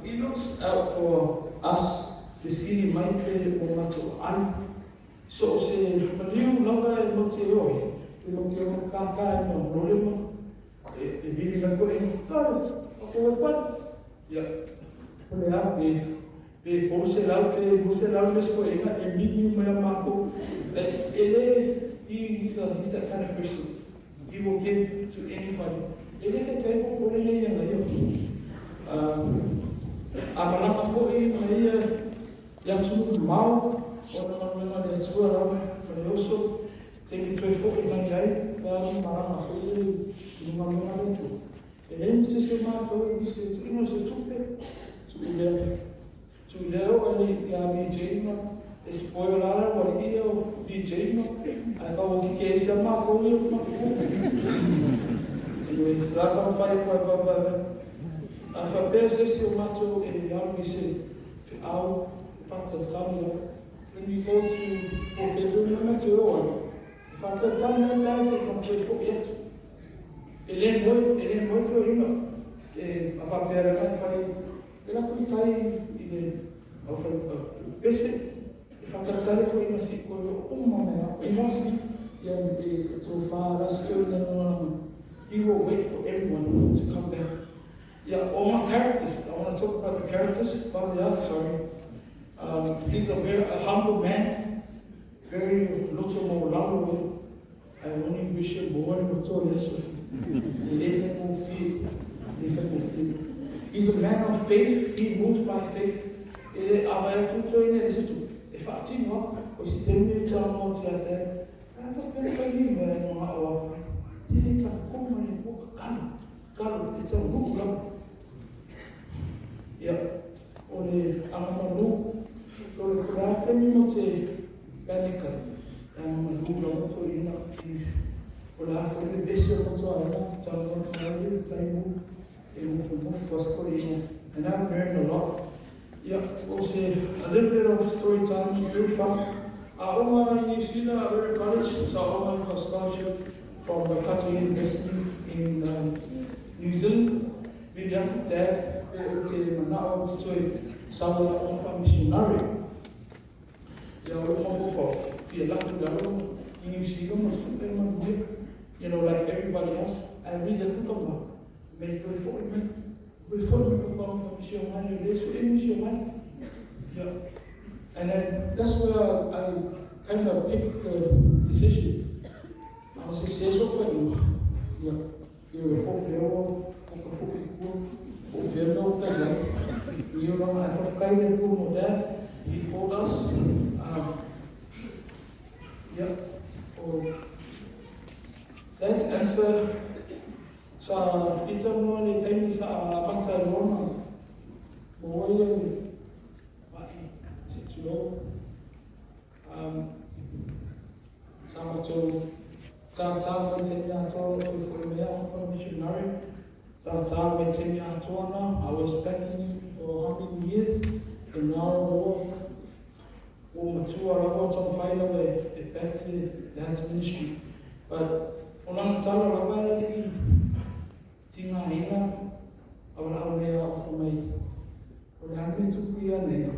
S5: He looks out for us fesili mai pe o matou ai. So o se maliu lava e mau te oe, e mau te ono kākā e mau lorema, e vili mai koe e kare, o ko e whai. Ia, o le a, pe, pe kou se lau, pe mo se lau mes koe ina, e mimi mai a mākou. E, e le, he, he's, a, he's that kind of person. He will give to anybody. E le te kai po pole nei ana ia. A malama foi ma ia i atu mau o na manuela le atua lava ma le oso te mi toe foi mai ai pe a malama foi i le manuela le atua. E le mi se se mātou i se tuino se tupe tu i lea Tu lea o e ia VJ ma e spoil ala ua li ia o VJ ma ae ka ua kike ese a mākou ia ma Anyways, la ka whai koe va va va. A whapea se si o mātou e alu i se wheau, e whātatali au. When we go to o whewheu na mātou o ai, e whātatali au la se ka toe fo'i atu. E le moe, e le moe toe ina. E a whapea rana e whai E lako i tai i le au whai pese, e whakaratare koe i ngasi koe o uma mea, i ngasi ia e tō whā rasi tō ina nō ana. He will wait for everyone to come back. Yeah, all my characters, I want to talk about the characters, Pavia, sorry. He's a very a humble man, very loto mo lalo I only wish him more notorious. He's a man of faith. He moves by faith. E le awa e tutu ina le situ. E whaatino, o si te nui tā mō te ate. A wha whai whai ni mea e mga awa. Te ka koma ni ko ka kalu. Kalu, e tau nuku lava. Ia, o le anga manu. So le kura temi mo te panika. E anga manu lava to ina. O le afa le vese o to aina. Tau mo te ai le tai mo. E mo fu mo fu ina. And I've learned a lot. Yeah, we'll see a little bit of story time, very fast. Oma in New Zealand at River College, so Oma got a scholarship from Waikato University in New Zealand. Vili atu dad, pe o te manao o te toe sawa o fa missionary. Ia o loo mafaufau, fia latu le alo i New Zealand ma supe manuia, you know, like everybody else. Ae vili atu ka ma, me toe fo'i mai. Toe fo'i mai ko ka fa missionary, le sue missionary. Yeah. And then that's where I kind of picked the decision. I was a seso fa iwa. Yeah. Ia po feo o ka fo'i kua, po feo no ka iai. Ia ranga e whawhakai le kua mo dad. He called us. Yeah. Oh, that's answer. Sa whita noa le taimi sa mata i rona. Mo ia le ma'i se tulou. Sa matou tātā mai taimi atoa o tō whai mea on for missionary. Tātā mai taimi atoa na. I was backing you for how many years? And now mo o matua rawa o tau whai lawa e back le Dad's ministry. But O lana tala lava e le i tigaina a valaau lea o fai mai, O le a le mea e tupu ia nei?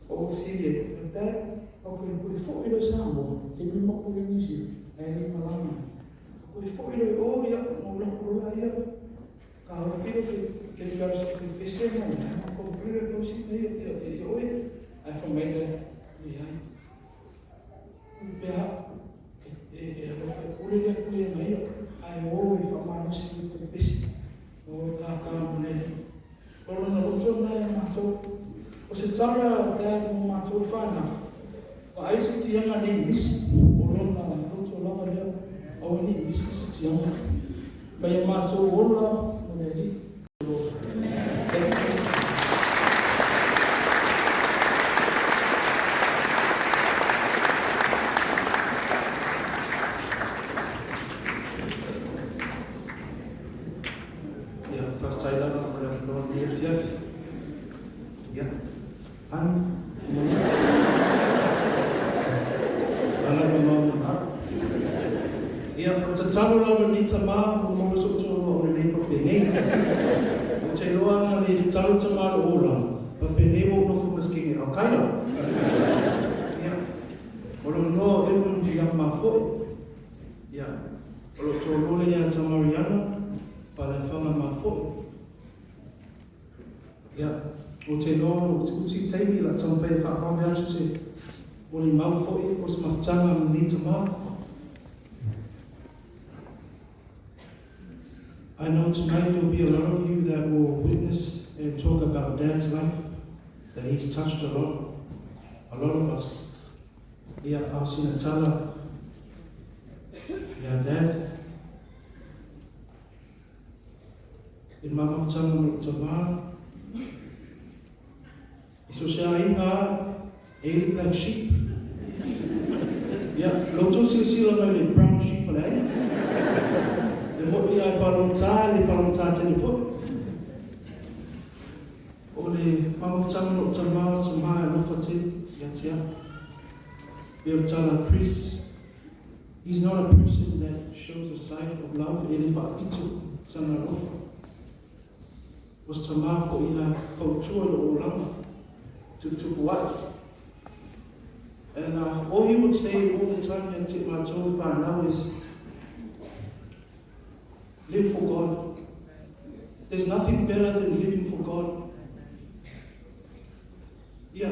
S5: Ou fesili ai, But Dad, ua toe toe foi loa i Samoa, taimi matou i Niu Sila, ae le i malaga mai. Ua toe foi loa i o, ia, ona ou alu atu loa lea, taofi lea ke pese ma taumafai loa e tausi ia oe. Ae fai mai le leai. Pe a e alofa e pule le Atua ia ia, ae o e faamalosi i le pese, o e kākā ma le Alii. O lona loto lena ia matou. O se tala Dad mo matou whanau, vaai se tiaga nei misi, o lona loto lava lea, aua nei misi se tiaga. Ma ia matou ola mo le Alii. Thank you.
S4: Ia, faafetai lava mo le avanoa i lenei afiafi. Ia, anu, uma ia. Ala mamao ma malu. Ia, o le tatalo lava i lenei tama, ua maua sou toalua o lenei faapenei. Ou te iloa ana le tatalo tama lou olaga, faapenei ua ou nofo ma se kene Al-Qaeda. Ia, o lou igoa o Edwin William Mafoe. Ia, o lou toalua lea ia Tamariana, Faleafaga Mafoe. Ia, ou te iloa ona utiuti le taimi, o le a taumafai e faavave atu se molimau foi po o se mafutaga ma lenei tama. I know tonight there'll be a lot of you that will witness and talk about Dad's life, that he's touched a lot, a lot of us. Ia, a o sina tala ia Dad, I le mamafutaga ma lou tama, i so se aiga a e i le black sheep. Ia, lo outou silasila mai i le brown sheep a le aiga. E moni a e faalogotā, e le faalogotā tele foi. O le mamafutaga ma lou tama, o se tama e alofa tele ia te au. Pei o le tala a Chris, He's not a person that shows a side of love, e le faapito sana alofa. O se tama foi ia fautua i lou olaga, tuputupu ae. And all he would say all the time ia te matou whanau is, live for God. There's nothing better than living for God. Ia,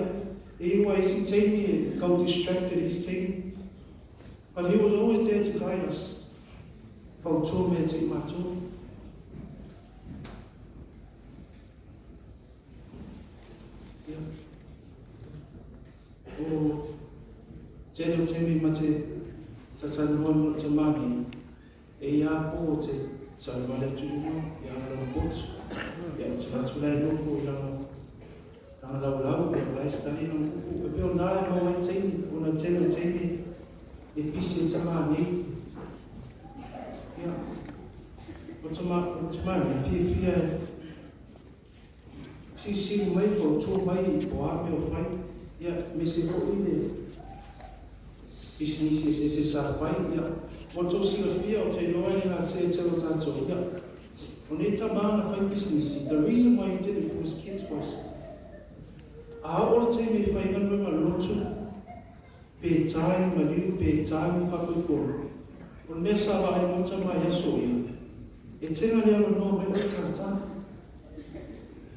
S4: e iwa isi taimi e kau distracted isi taimi. But he was always there to guide us. Fautua mea te i matou. Ia. O tele o taimi ma te tatanua mo te mani, e ia pō te sauvale atu i runga i a lana potu. Ia, o te ratu lai nofo i lana lana laulau, ia lai sitahi lana pupu. E pei o nā e mau ai taimi, o na tele o taimi e pisi e tama nei. Ia, o tama, o tama nei, fiafia e Silisili mai, fautua mai o a mea o fai, ia, me se foi le pisinisi eseese sa fai, ia, mo le tou silafia o te iloa e nga tea tele o tatou, ia, o nei tama ana fai pisinisi, the reason why he did it for his kids was, a oo le taimi e fai galuega lotu, pe tā i maliu, pe tā i whakoipolo, o le mea sa vaai mo tama i aso ia, e tenga le avanoa mai lou tātā.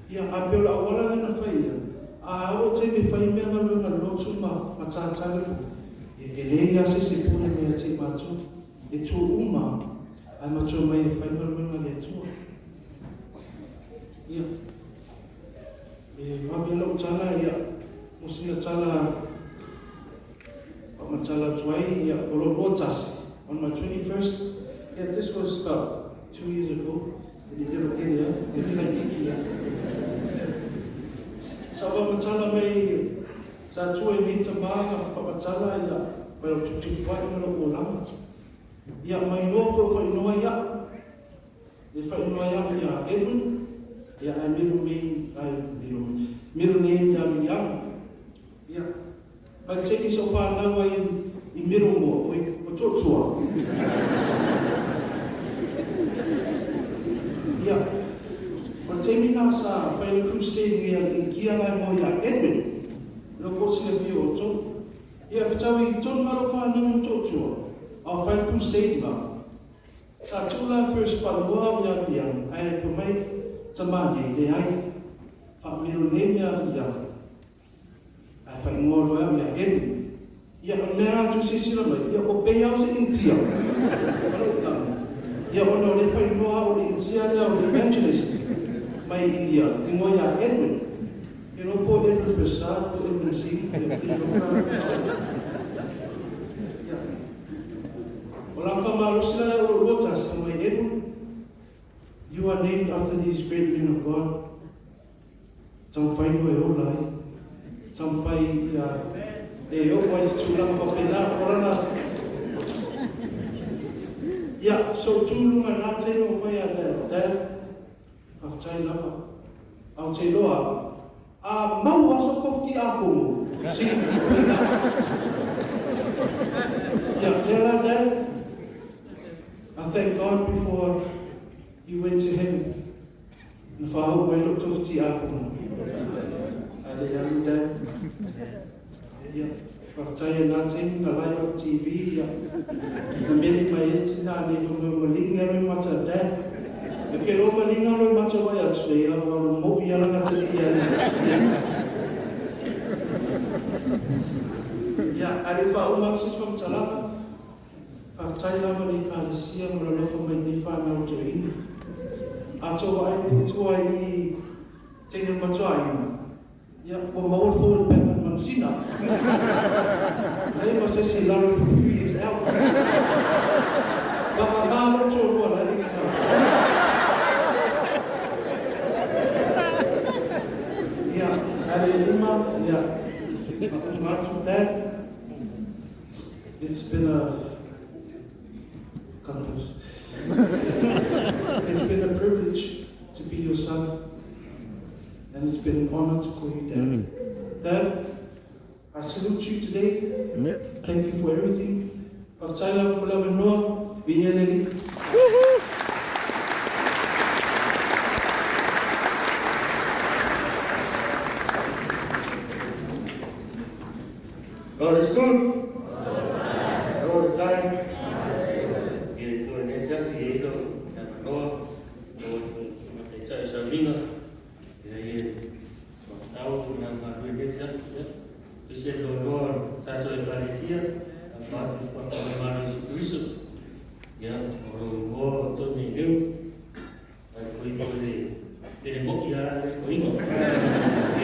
S4: Ia, a pei o le auala lea na fai ia, a oo taimi e fai mea galuega lotu ma, ma tātā le po, ia, e leai lava se isi e pule mai ia te i matou, e tū uma ae matua mai e fai galuega a le Atua. Ia, e vave lau tala, ia, mo sina tala faamatala atu ai, ia, o lou 21, on my 21st, yeah, this was about 2 years ago, e le leva tele lava, e le laitiiti lava. Sa faamatala mai sa tua i nei tama faamatala, ia, mai lou tuputupu ae ma lou olaga. Ia, mai loa foi o faaigoa ia, le faaigoa ai au ia Edwin, ia ae middle name, ai middle name, middle name ia Viliama. Ia, mai le taimi sa ou fanau ai i Middlemore, oi, o Tuatua.
S6: Ia, o le taimi lena sa fai ai le crusade nei a le Initia la e moe ia Edwin, e le o po silafia e outou. Ia, fetaui i tonu lava lou fanau i Motootua, a o fai le crusade la. Sa tuu la first fanua au ia Liang, ae fai mai tama nei, leai, faamelo nei mea a Liang. Ae faaigoa loa e au ia Edwin. Ia, o le mea lava tou silasila mai, ia ua pei lava o se Initia. Ia, ona o lea e faaigoa au o le Initia lea o le evangelist mai India, igoa ia Edwin. E iloa po o Edwin Prasad po o Edwin Singh, ia, pei o lou Ia, o la faamalosi la ia o lou lua tasi, mai Edwin, you are named after these great men of God. Taumafai loa e ola ai. Taumafai ia e oo ai se tulaga faapena. O lana ia so tu luga na taimi o fai a Dad. Dad, faafetai lava. Ae ou te iloa a mau lava sou kofi tiakono, si uiga. Ia, lea la Dad, I thank God before you went to heaven. Na faauu ai lou tofi tiakono. Ae le i alu Dad. Ia, faafetai e na taimi na live au TV, ia, na meli mai ai le tina nei fai mai malingi a loi mata Dad. E ke lo malinga loi mata wai atu nei la ua lo moʻi ala na tali ia le meli. Ia, ae le i faauma atu se isi faamatalaga, Faafetai lava le Ekalesia mo le alofa mai nei whanau toeaina. A tou vaai nei i tua i teine matuaina, ia, ua maua le forward pack a le manusina. Leai ma se isi i lalo ifo 3XL. Vagana lou toalua la e XL. Ia, ae le uma, ia, ma uma atu Dad. It's been a come close. It's been a privilege to be your son, and it's been an honor to call you Dad. Dad, I salute you today. Thank you for everything. Faafetai lava mo le avanoa, viia le Alii.
S7: God is good. And all the time. I le tua nei siasi e ilo te avanoa o atu mataitai o sauniga ia ia whakatau nā ngā rui nei siasi ia. Pise lo noa tātou ekalesia ta whātu whakawai māna Isu Kristo. Ia, o lo ingoa o tōne reo ai koe ko le pere mo'i a le ko ingoa.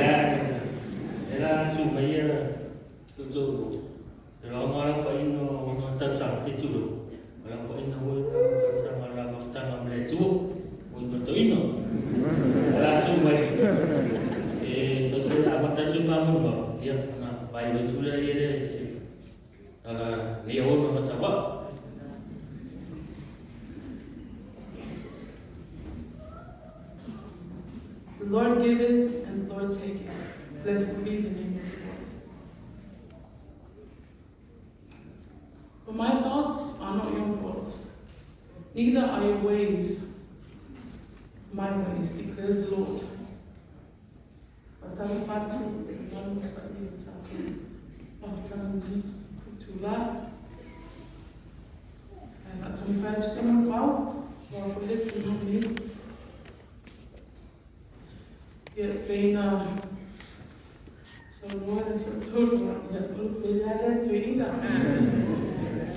S7: Ia, e la su mai ia Toto, te roanga la whainga o ngā tausaga te turo. O la whainga hoi ngā tausaga la mafutanga me le tuo, o i matoino. O la su mai, e whase a matatu ngā mumba, ia, ngā whai o tūra i ere, te ala lea ono whatawa.
S8: The Lord giveth and the Lord taketh. Blessed be the name of the Lord. For my thoughts are not your thoughts, neither are your ways my ways, declares the Lord. Faatalofa atu i le mamalu o paia o tatou mafutaga i itula. Ae o le a taumafai atu se manuvao aua foi le tulaga nei. Ia, pei na saunoa le Sootolua, ia, o le pele lava lea a toeaina.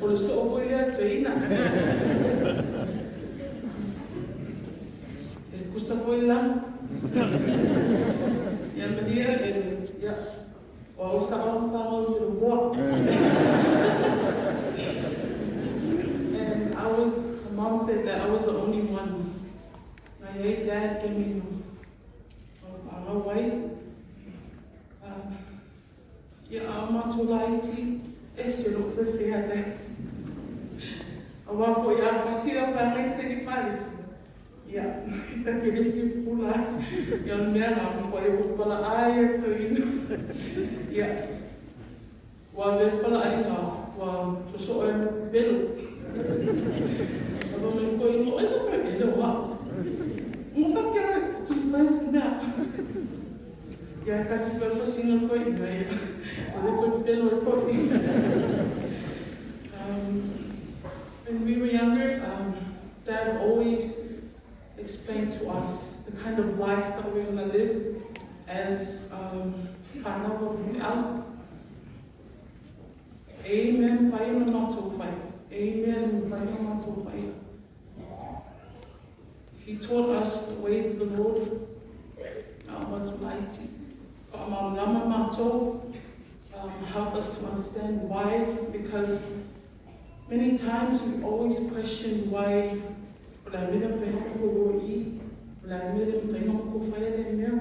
S8: O le soo foi lea a toeaina. E kusa foi le lanu. Ia, malia, e, ia, o au sa au whanau i le moa. And I was, my mom said that I was the only one. My late dad gave me o whanau ai. Ia a matou laiti, ese lou fefea te. Aua foi a fasia pa ngai se i Paris. Ia, ta te rifi pula. Ia o le mea na mo koe o pala ai e tuina. Ia, ua ve pala ai ngā, ua soso'o e pelo. Aba mai koe ino, oi ka whai pelo wa. Ia kasi pa fasinga koe ina ia. O le koe pelo e foi. When we were younger, Dad always explained to us the kind of life that we were going to live as whānau of Mu'au. Amen. Whai ona mātou whai. Amen. Whai ona mātou whai. He taught us the ways of the Lord. A'amatulaiti. Fa'amalamalama mātou. Help us to understand why, because many times we always question why o le a mea le mafai ona koko loa i, o le a mea le mafai ona koko whai le mea.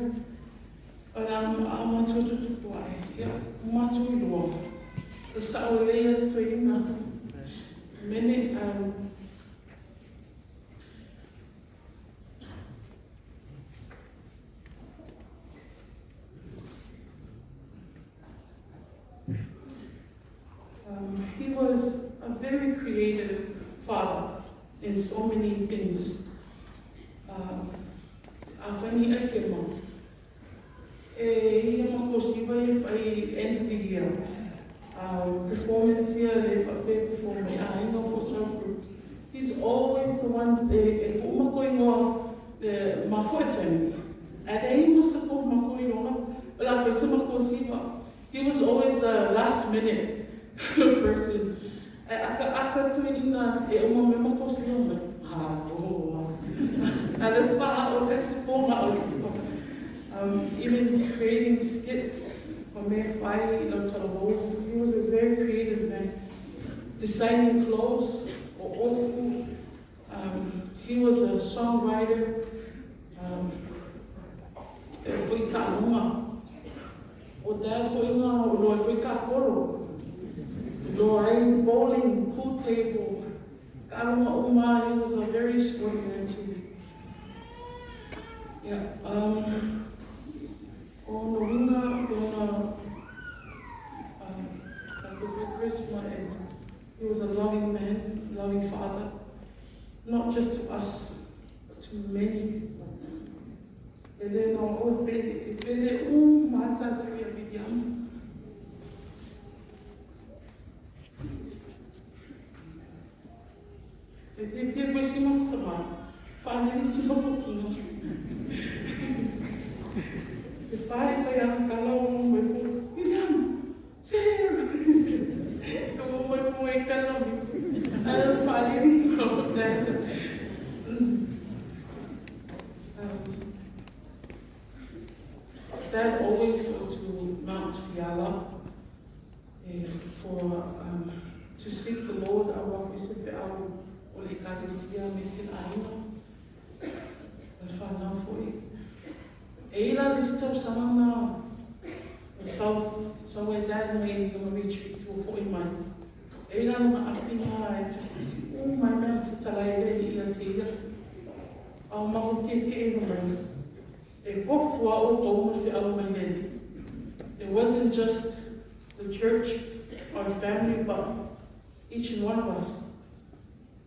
S8: But a mātou tutupu ai, ia, o mātou i loa. E sao e lei as toeina. Mene, he was a very creative father in so many things. A whani ai ke mau. E ia ma ko siwa ia whai end of the year. Performance ia le whape perform mai a inga ko cell group. He's always the one e ko uma ko ingoa le mafoe family. A le i masa ko mako i ona, o la whai sama ko siwa. He was always the last minute person. E aka aka tui ina e uma me mako siwa mai. Ha, oh, a le wha o kasi ponga o siwa. Even creating skits, ma me whai i lau tala hou. He was a very creative man. Designing clothes, o ofu. He was a songwriter. E foi ka lunga. O te foi ngā o loa foi ka koro. Loa ai bowling, pool table. Ka lunga uma, he was a very sporty man too. Yeah, o no winga o na like Chris and he was a loving man, loving father, not just to us, but to many people. E le no o pele, e pele u mata tu ia William. E te fia koe si mata mai, whaneni si mapokinga. E whai whai ana kala o mo mai fo, William, Sam! E mo mai fo e kala miti. A whaneni o dad. Dad always go to Mount Fiala for to seek the Lord aua fese fe au o le ekalesia me se aiga le whanau foi. E ila le si tausaga na o sau, sau ai dad mai i lona retreat ua foi mai. E ila lona apinga e tusitusi u mai mea ma fetalai le i ia te ia. Ao mahu ke ke e mai. E kofu a o kou ma fe au mai lele. It wasn't just the church, our family, but each and one of us.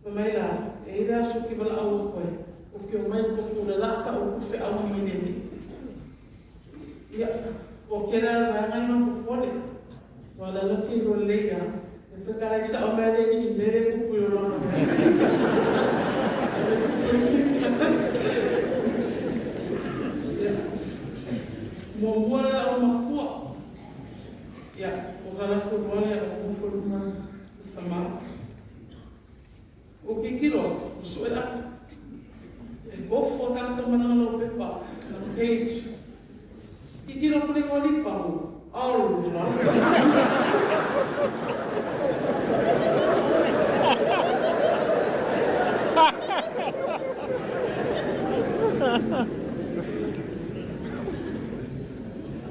S8: Ma mai la, e ira aso ki wala au koe, o ki o mai poku le laka o ku fe au mai lele. Ia, o ke la la ngai ma popole. Wa la lo ke ro leia, e whakalai sa o mea lele i mere kupu i o lona mai. E si Ia, mua mua le lau makua. Ia, o ka lako loa lea o Mufoluma i Tamā. O ke kilo, o soe lako. E kofo a tātou mana lau pepa, lau page. Ki kilo kule ngā lipa o, aolo la.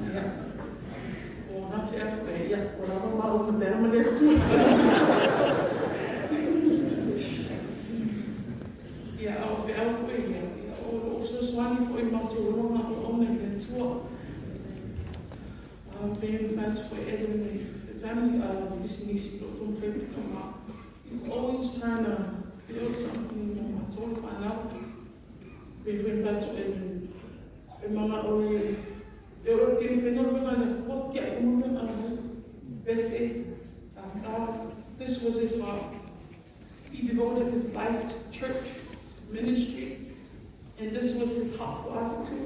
S8: Ia, o ngā whea whea, ia, o lava ma o ma te ama le atu. Ia, o whea whea, ia, ia, o o fesoasoani foi mātou ronga o ona i le Atua. Being fatu foi Edwin, the family business, lo tō whai tama. He's always trying to build something mo mātou whanau. Be whai fatu Edwin. E manga o e Leo ke ni fenyo le ngana ko kia i mo me ana. Bese this was his heart. He devoted his life to church, to ministry, and this was his heart for us too.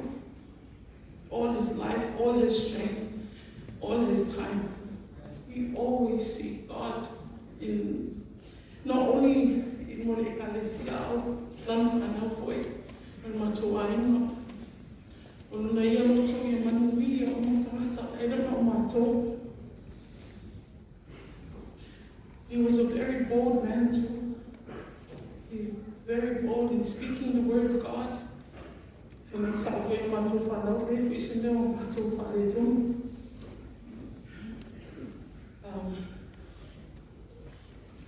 S8: All his life, all his strength, all his time. He always seek God in not only in mo le ekalesia o lana whanau foi, o le matou aiga. O lona ia loto ia manuia o matagata e le o matou. He was a very bold man too. He's very bold in speaking the word of God. Se me sa o foi matou whanau le foi se mea o matou wharetonu.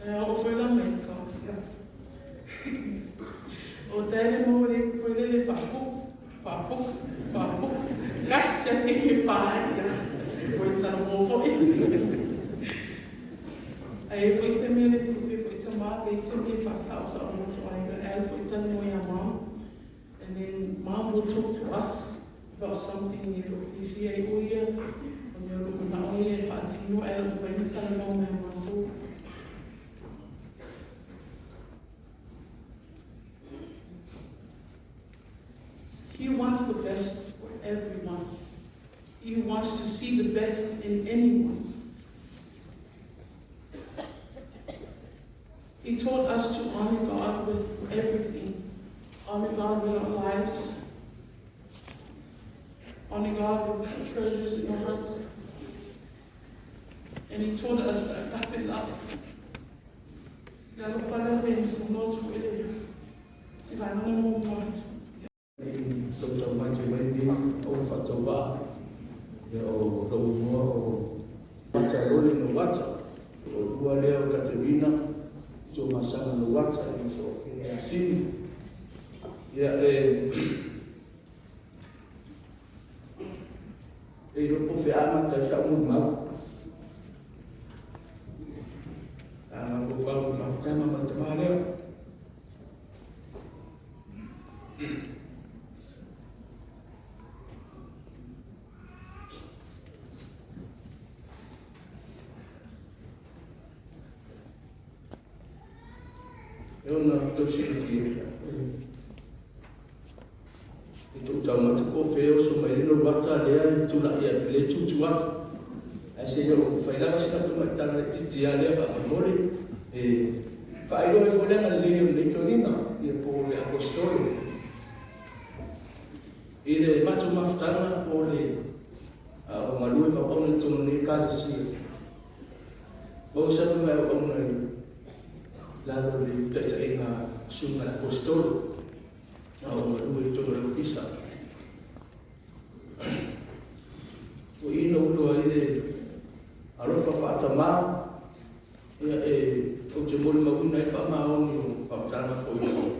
S8: O foi la mai ka. O tele mo le foi le le whapu, whapu, whapu. Kasia ke he pai. O i sana mo foi. Ai foi se mea le foi foi tama le se mea wha sa o mo to ai ga el foi tana mo ia mom. And then mom will talk to us about something i lo fifi ai o ia. O mea lo mana o ia e whaatino e la mawai na tana mau mea mātou. He wants the best for everyone. He wants to see the best in anyone. He taught us to honor God with everything. Honor God with our lives. Honor God with the treasures in our hearts. And he taught us that agape love. Le alofa lea me so no tu ele. Si vai na mo mo atu.
S9: Tau tau mai te mai nei o na whaatau vaa ia o lou igoa o Wata Lole no Wata o lua lea o Katerina to Masana no Wata i so o Fine Asini ia e e iloa po o fea amata ai sa'u molimau a mafaufau i le mafutaga ma le tamā lea. E ona tou silafia i tou taumate po o fea e oso mai ai le ata lea e tulai atu, le tutu atu. Ae se i ou fai lava sina tamaitala laitiiti lava lea faamolemole e faailoa ai foi le agalelei o lenei toniga ia po o le Aposetolo i le matou mafutaga po o le o galue ma auauna i totonu o lenei Ekalesia. Maua sala mai auauna i lalo o le taitaiga a Susuga i le Aposetolo a o galue i totonu o le ofisa. O i na ulu ai le alofa faatamā ia e ou te molimauina ai le faamaoni o faamatalaga foi o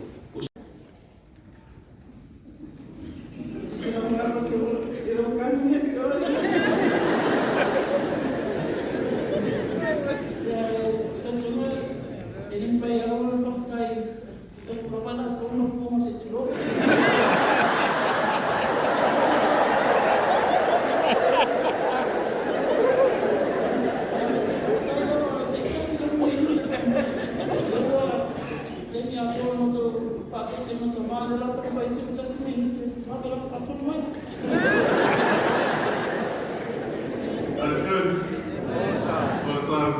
S10: God is good. All the time.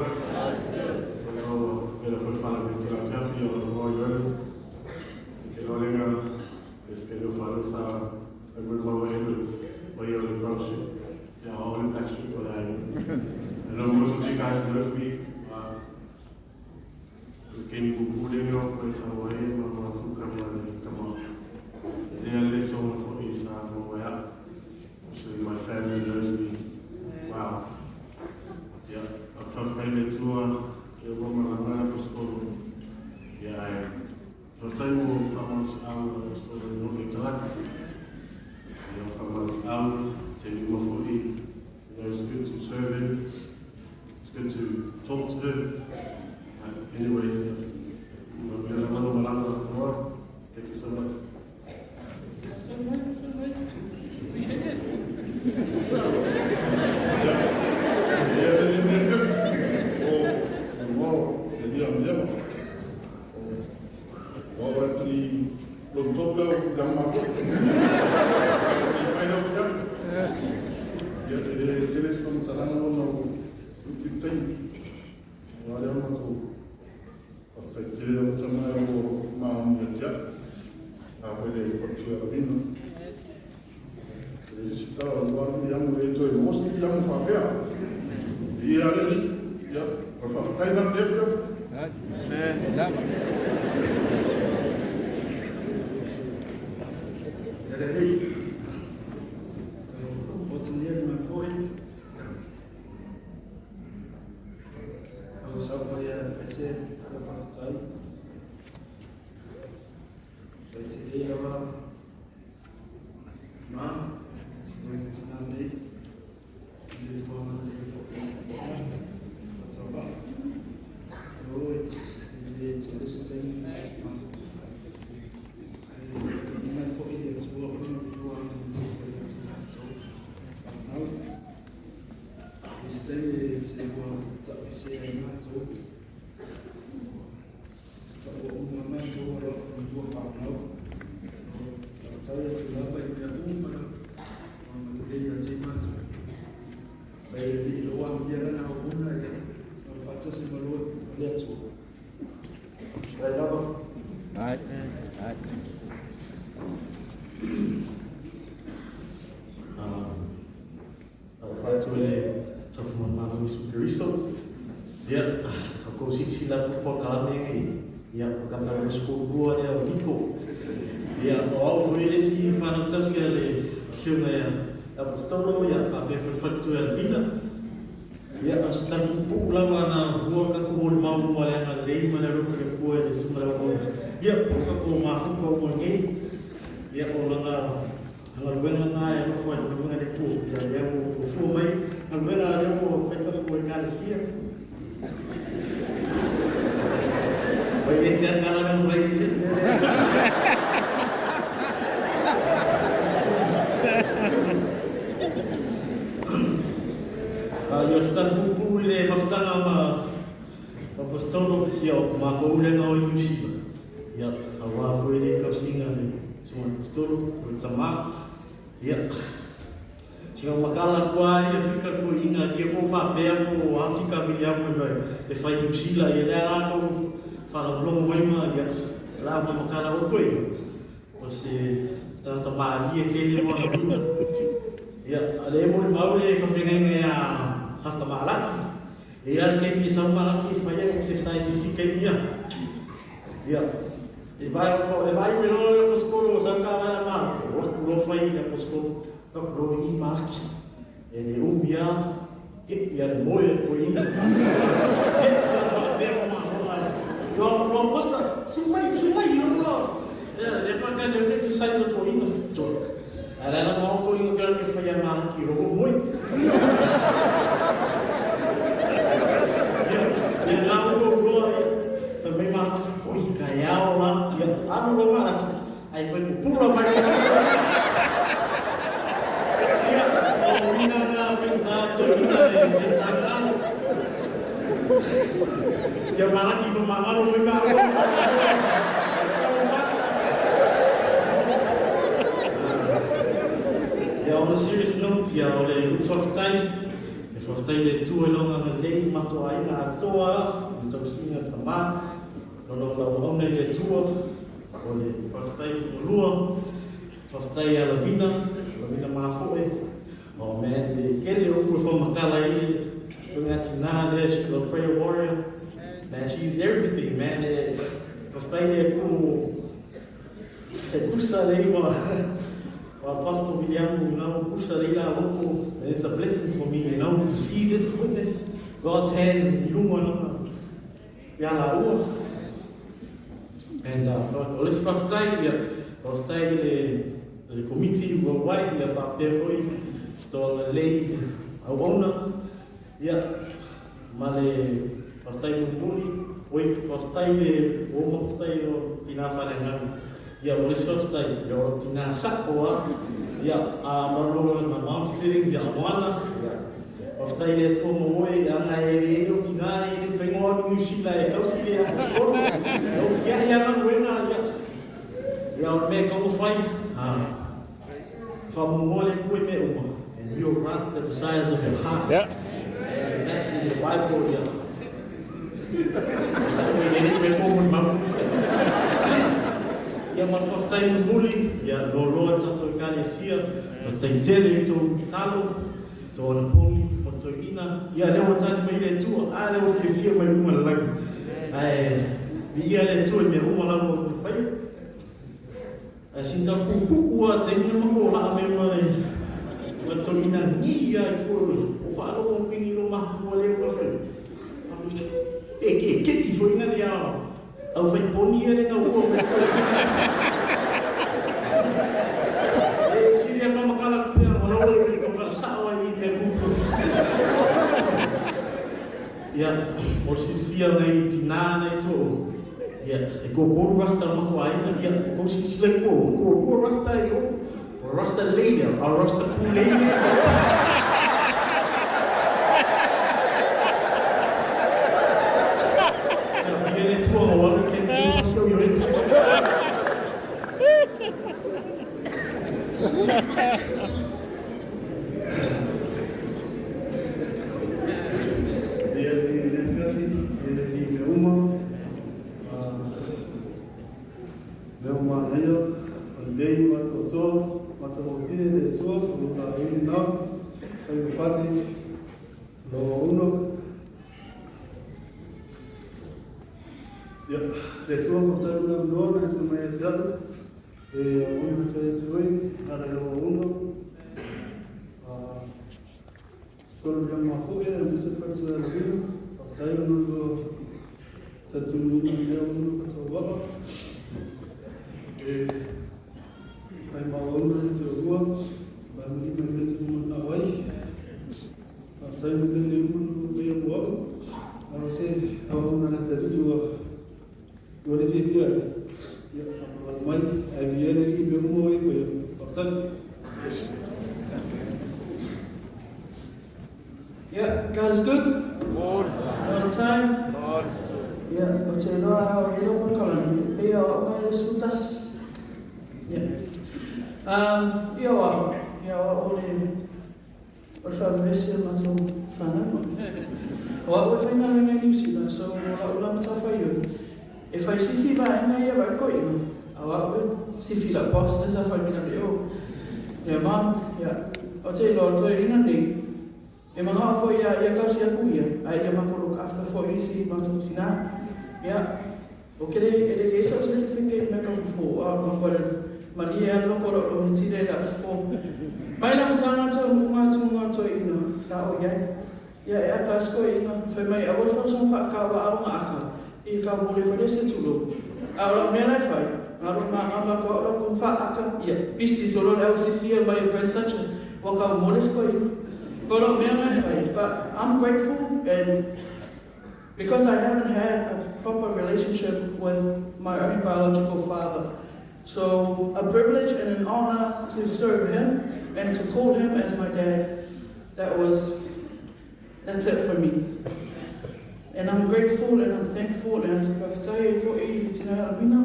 S10: O le foi fala me tula fiafi o le mo yoru. Ke lo lenga es ke lo falo sa e mo mo e o yo le brown sheep. Yeah, all the black sheep but I know most of you guys love me. Ke ni ku le yo ko sa o e ma ma fuka ma le kama. Le le so fo i sa mo ya. So my family knows me. Wow. Yeah, ang faafetai le Atua e ua malaga le Aposetolo. Ia ae faafetai mo faamalosiau a le Aposetolo i lou nei tagata. Ia o faamalosiau, taimi uma foi, it's good to serve him. It's good to talk to him. Anyways, ma mea lava na malaga atu.
S1: tali lon top leo Viliamu Mafoe. Tali fai leo Viliamu. Ia, e le tele se faamatalaga ona o uti le taimi. Aua lea ona matou faafetai tele lau tama e o maoni ia te au. A foi le faletua ia Lavina. E le isi tala o lua Viliamu e toe maua se Viliamu faapea. Ia le alii. Ia, o le faafetai lena i lenei afiafi.
S6: Ia le alii. Otinieli mai foi. Au saofai a le faise tala faafetai. Tai tele lava ma se foi tina nei. Le lua le foi tagata. Watawa. Oh, it's le tele se taimi tatu mafatai. Ai mai foi le Atua ona lua le foi ia te matou whanau. I se taimi e te ua ta'uese ai matou. Te ta'ua uma matou o lau lua whanau. Faafetai atu lava i mea uma la ua malelei ia te matou. Faafetai le Alii ua aumia lana auauna ia ma le faatasi ma le Atua. Faafetai lava.
S10: Talofa atu i le Tofa Iesu Keriso. Ia, o kou silasila atu i polokalame nei, ia, o kaka 22 ea o Niko. Ia, o au foi le isi whanau tausi a le afioga ia Apostolo, ia, faapea foi le faletua ia Lavina. Ia, o se tali puupuu lava na hua kako molimau uma le agalelei ma le alofa i le Atua i le susuga le auauna. Ia, o kako mafuta uma nei, ia, o lana galuega na e alofa i le galuega le Atua. Ia, lea ua fua mai galuega lea ua fai kako ekalesia. Oi ese angala na mai ese. Ia o se tali puupuu i le mafutaga ma Apostolo, ia o matou ulega o i Niu Sila, ia aua foi le tausiga a le Susuga Apostolo, o le tama, ia sina makala atu lava ia fika toeaiina ke po faapea po o a fika Viliamu e fai Niu Sila, ia lea la tou faalogologo mai ma ia la ma makala oi toeaiina, o se tagata malie tele mo ana uiga. Ia, a le molimau le faafeagaiga ia Pastor Malaki, e i ai le taimi e sau Malaki e fai ana exercise i isi taimi ia. Ia, e vaai e vaai mai loa le aposetolo o sau taavale a Malaki, o atu loa fai le aposetolo, fai atu loa i Malaki. E le umi lava, e ia le moe o le toeaina. E ia faapea ma mahola ai. Loa, loa pastor, su mai, su mai, loa, loa. Ia, le whakale o le exercise o toeaina. Tolu. Ae la la mao toeaina ke ke whai a Malaki roho moe. Ia, ia ngā uro roa ia. Fai mai Malaki, oi, ka e ao la. Ia, alu loa Malaki. Ai koe pupura mai. Ia, o ringa ngā whaitā, toeaina e whaitā ngalo. Ia Malaki whamangalo mai māua. So fast. Ia, on a serious note, ia, o le upu faafetai, e faafetai i le Atua i lona agalelei matou aiga atoa, i le tausiga o le tama, lona auauna i le Atua, o le faafetai muamua, faafetai ia Lavina, Lavina Mafoe, oh man, le tele o upu e faamatala ai le toega tina lea, she's a prayer warrior, man, she's everything, man, e faafetai i le Atua e kusa lei ma ma Apostle Viliamu, you know, kusa lei la loko, and it's a blessing for me, you know, to see this witness God's hand i lunga o lona ia lāua. And o le isi faafetai, ia, faafetai i le, le komiti worldwide, ia faapea foi toaga lelei auauna, ia, ma le faafetai mulimuli, oi, faafetai le ua uma faafetai i lou tina faaleagaga. Ia, o le isi faafetai, ia, o lau tina sa'o lava, ia, a malo my mom sitting, ia, Moana, ia, faafetai i le Atua mo oe, ana e leai lou tina e le mafai ona o atu i Niu Sila e tausi le Aposetolo, ia, o tiai lava galuega, ia.
S11: Ia, o le mea e tatau ona fai, faamuamua le Atua i mea uma, and He will grant the desires of your heart.
S1: Yeah.
S11: And that's in the Bible, ia. Ia ma le faafetai mulimuli, ia loaloa tatou Ekalesia, faafetai tele i tou talo, tou anapogi mo le toeaina, ia lea ua tali mai le Atua, a lea ua fiafia mai luga o le lagi. Ae viia le Atua i mea uma lava ua faia. Ae sina tala puupuu lava taimi na matou laa mai ma le ma le toeaina ni a i tua o faalogo pini lo mahatua lea ua fai. Pe ke keki foi na le au fai poni ia le gaua mo koe. E sili a whamakala pea o rawa i ka makala sao ai i mea kupu. Ia, mo le silafia nai tinā nai toʻu, ia, e toatolu Rasta o le matou aiga, ia, ua tou silasila i tua, ua toalua Rasta i o, o le Rasta lady, a o le Rasta pulei lea. Ia, viia le Atua ua alu i taimi tonu fasi au i o
S12: Ia le afiafi, ia le alii mea uma, mea o manaia, o lelei ma atoatoa, matagofie le Atua, o lou laei lena, faigapate, o lau auauna. Ia, le Atua, faafetai mo le avanoa na e tuu mai ia te au, e auauna atu ai ia te oe, ala i lau auauna. Tolu ia mafuie aemaise faletua e alavina, faafetai ona ua talitonuina i lea ona faatauvaa e mai maauauna ia te orua, mai malima i mea te manao ai. Faafetai mo mea nei uma na lua faia mo au, a o se auauna a le Atalii ua ua le fiafia ai. Ia, faamagalo mai, ae viia le Alii i mea uma ua e faia. Faafetai.
S6: Yeah, God is good. All the time. Yeah, o te iloa au i lou kalani, e pei o au mai le 11. Yeah. Ia o au, ia o au o le, o le faavevesi o le matou whanau. O au e whaingaluega i New Zealand, so o lau la matawhaioi, e whai sifi vaenga ia vai koina, a o au e sifi lau boss lea sa whai mina me o. Yeah, mom, yeah. O te iloa, o toeaina nei, E manao foi ia ia kausi aku ia, ae ia makou look after foi isi matou tina. Ia, o ke le e le iai sau certificate me ka fofo, a ma koe malie a loko lo lo he tira i la fofo. Mai la matanga atu a mu'unga atu nga toeina, sa o iai. Ia e aka as koe ina, fai mai aua le fausoga whaakau a aonga aka, i ka mole whare se tulo. A o lau mea la e fai, ngaro ma nga ma koa o lau kong whaaka, ia, busy solo le au sifia mai e fai such a, wa kau mole se koe ina. Ko lau mea la e fai, but I'm grateful and because I haven't had a proper relationship with my own biological father. So a privilege and an honor to serve him and to call him as my dad. That was, that's it for me. And I'm grateful and I'm thankful and I'm whawhitai e fo'i i tina alawina.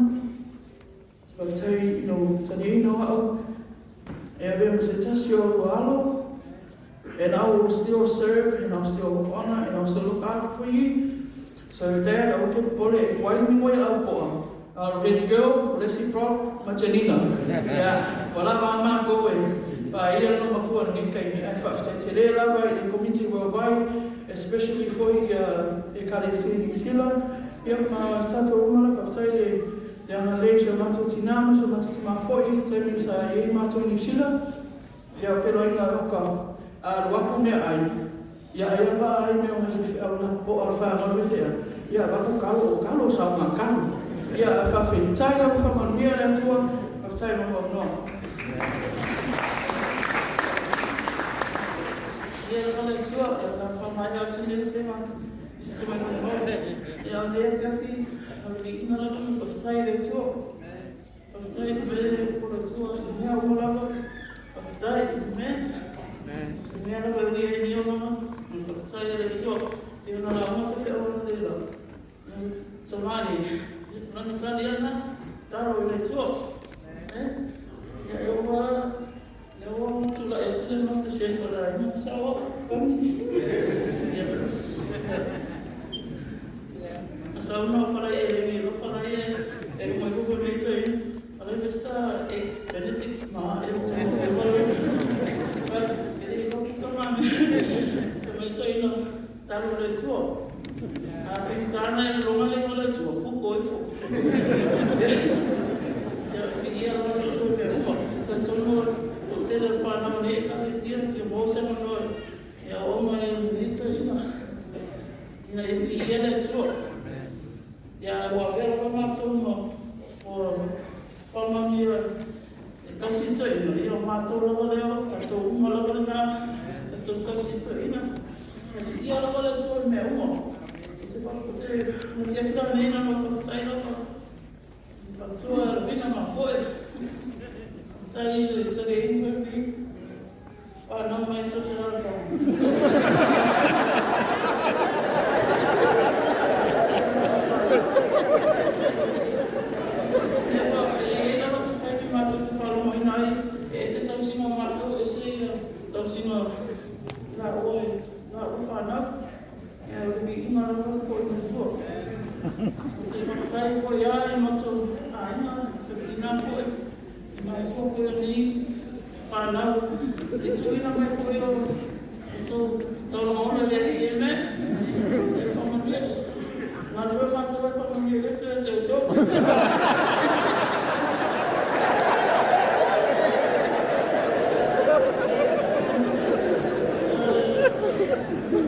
S6: Whawhitai i no tani i no hao. E awea mo se tasi o ua alo. And I will still serve and I'll still honor and I'll still look after for you. So dad, I will get pole e kuai mi ngoi au poa. Our head girl, Leslie Brock, ma Janina. Ia, ua lava a mākou e pāia lo makua nei kai ai whaafetai te re lava i le komiti worldwide, especially foi ia Ekalesia New Zealand. Ia, ma tātou uma la whaafetai le le agalelei o si o mātou tinā ma si o mātou tamā foi i taimi sa i ai mātou i New Zealand. Ia, o ke loina o ka alu aku mea ai, ia ai a vaa ai mea o nga fefeau la po o le whanau fefea, ia vaku kalo o kalo sa o nga kalo. Ia, a whawhetai lau whamanuia le Atua, whawhetai ma hoa noa.
S8: Ia le kala tua, la whamaea atu nei se ma, i se te mai mau. Ia o nei afiafi, o le inga lava ma whawhetai le Atua. Faafetai i le Atua i mea uma lava. Faafetai, amen. So se mea lava e ui ai nei olaga, o le faafetai a le Atua i ona lauga faifeau analeila. Tamani, lana tali ana, talo i le Atua.
S13: Ia, e oo lava, lea ua tulai atu le Master Chef o le aiga, sao au, Tony? Ia. Na sau na falai e le lo falai e e mo ko ko nei toi. Falai Mr. Eggs Benedict ma e o te mo falai. But e le lo ki ka ma me. E mai toi no talo le tua. A whitana e longa le mo le tua, puko ifo. Ia, ia la le tua me uma. Sa tono o tele whanau nei ka le sia ki mo se no. Ia o mai ni toi ina. Ina e ia le tua. Ia ua vela ma mātou ma o whamamia e tausi toina. Ia o mātou lava lea, tātou uma lava lena, tātou tausi toina. Ia lava le tua i mea uma. O te whaka, o te fiafia nei nā ma whakatai lava. Whakatua la vina ma foe. Tai le tere info ni. Pa nau mai so se rara wha. E lava se taimi mātou te whalomoina ai, e ese tausinga o mātou, e ese tausinga la oe, la o whanau, e o le viiga lava foi i matua. O te whakatai foi a i mātou aiga, se tina foi, i mātua foi o nei whanau, e tuina mai foi o tō tauranga le alii e mea, e whamanuia. Ngā rua mātou e whamanuia le tua te o tō.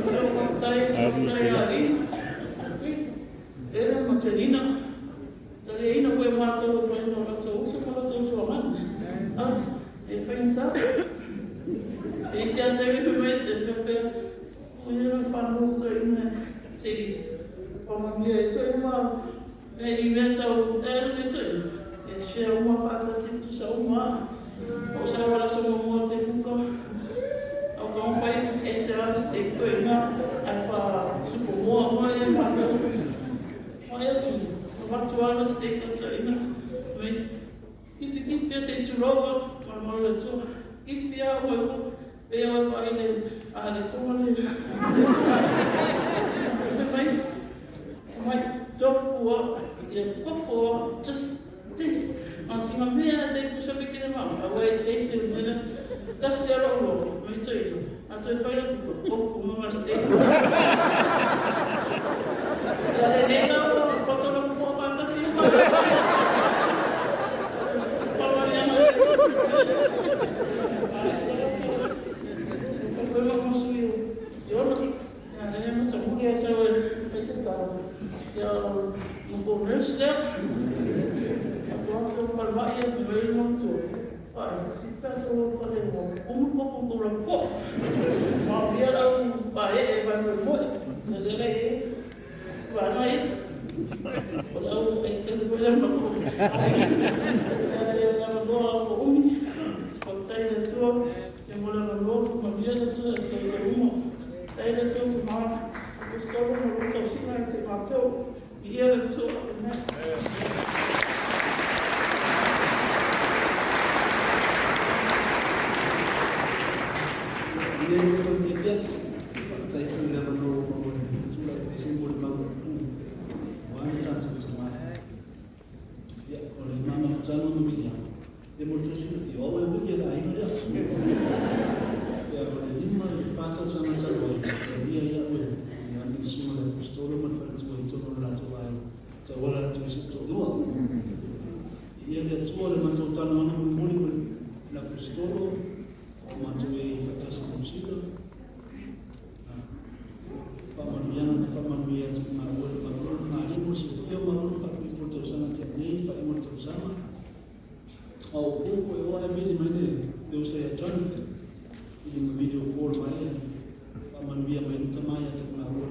S13: Se o whakatai, te whakatai a i. Please, Ere ma te rina. Te reina koe mātou e whai no ratou uso ma ratou tuangana. Ah, e whaingata. E kia te iwi mai te whepea. Ko ia rā whanau toi ina te whamamia e toi ma me i mea tau e me toi. E share uma whaatasi tusa uma. O sa wala sa mua te puka. Au ka whai e se a te koe ngā ai wha supo moa moa e mātou. Whai atu, watu ana se te katoa ina. Me kipi kipi se i turoa, ma le tua. Kipi a oe fo, pe oe pa i le a le tonga le. Pe mai, mai tofu a, ia kofo a, just taste. A singa mea taste kusa pe kere mau. A wai taste e mena, tasi a lo, mai toi. A toi whai la kuka, kofu ma steak. Ia le nei la o pato la pua patasi.
S12: Jonathan, i le video call mai, whamanuia mai ta mai atu ngā ua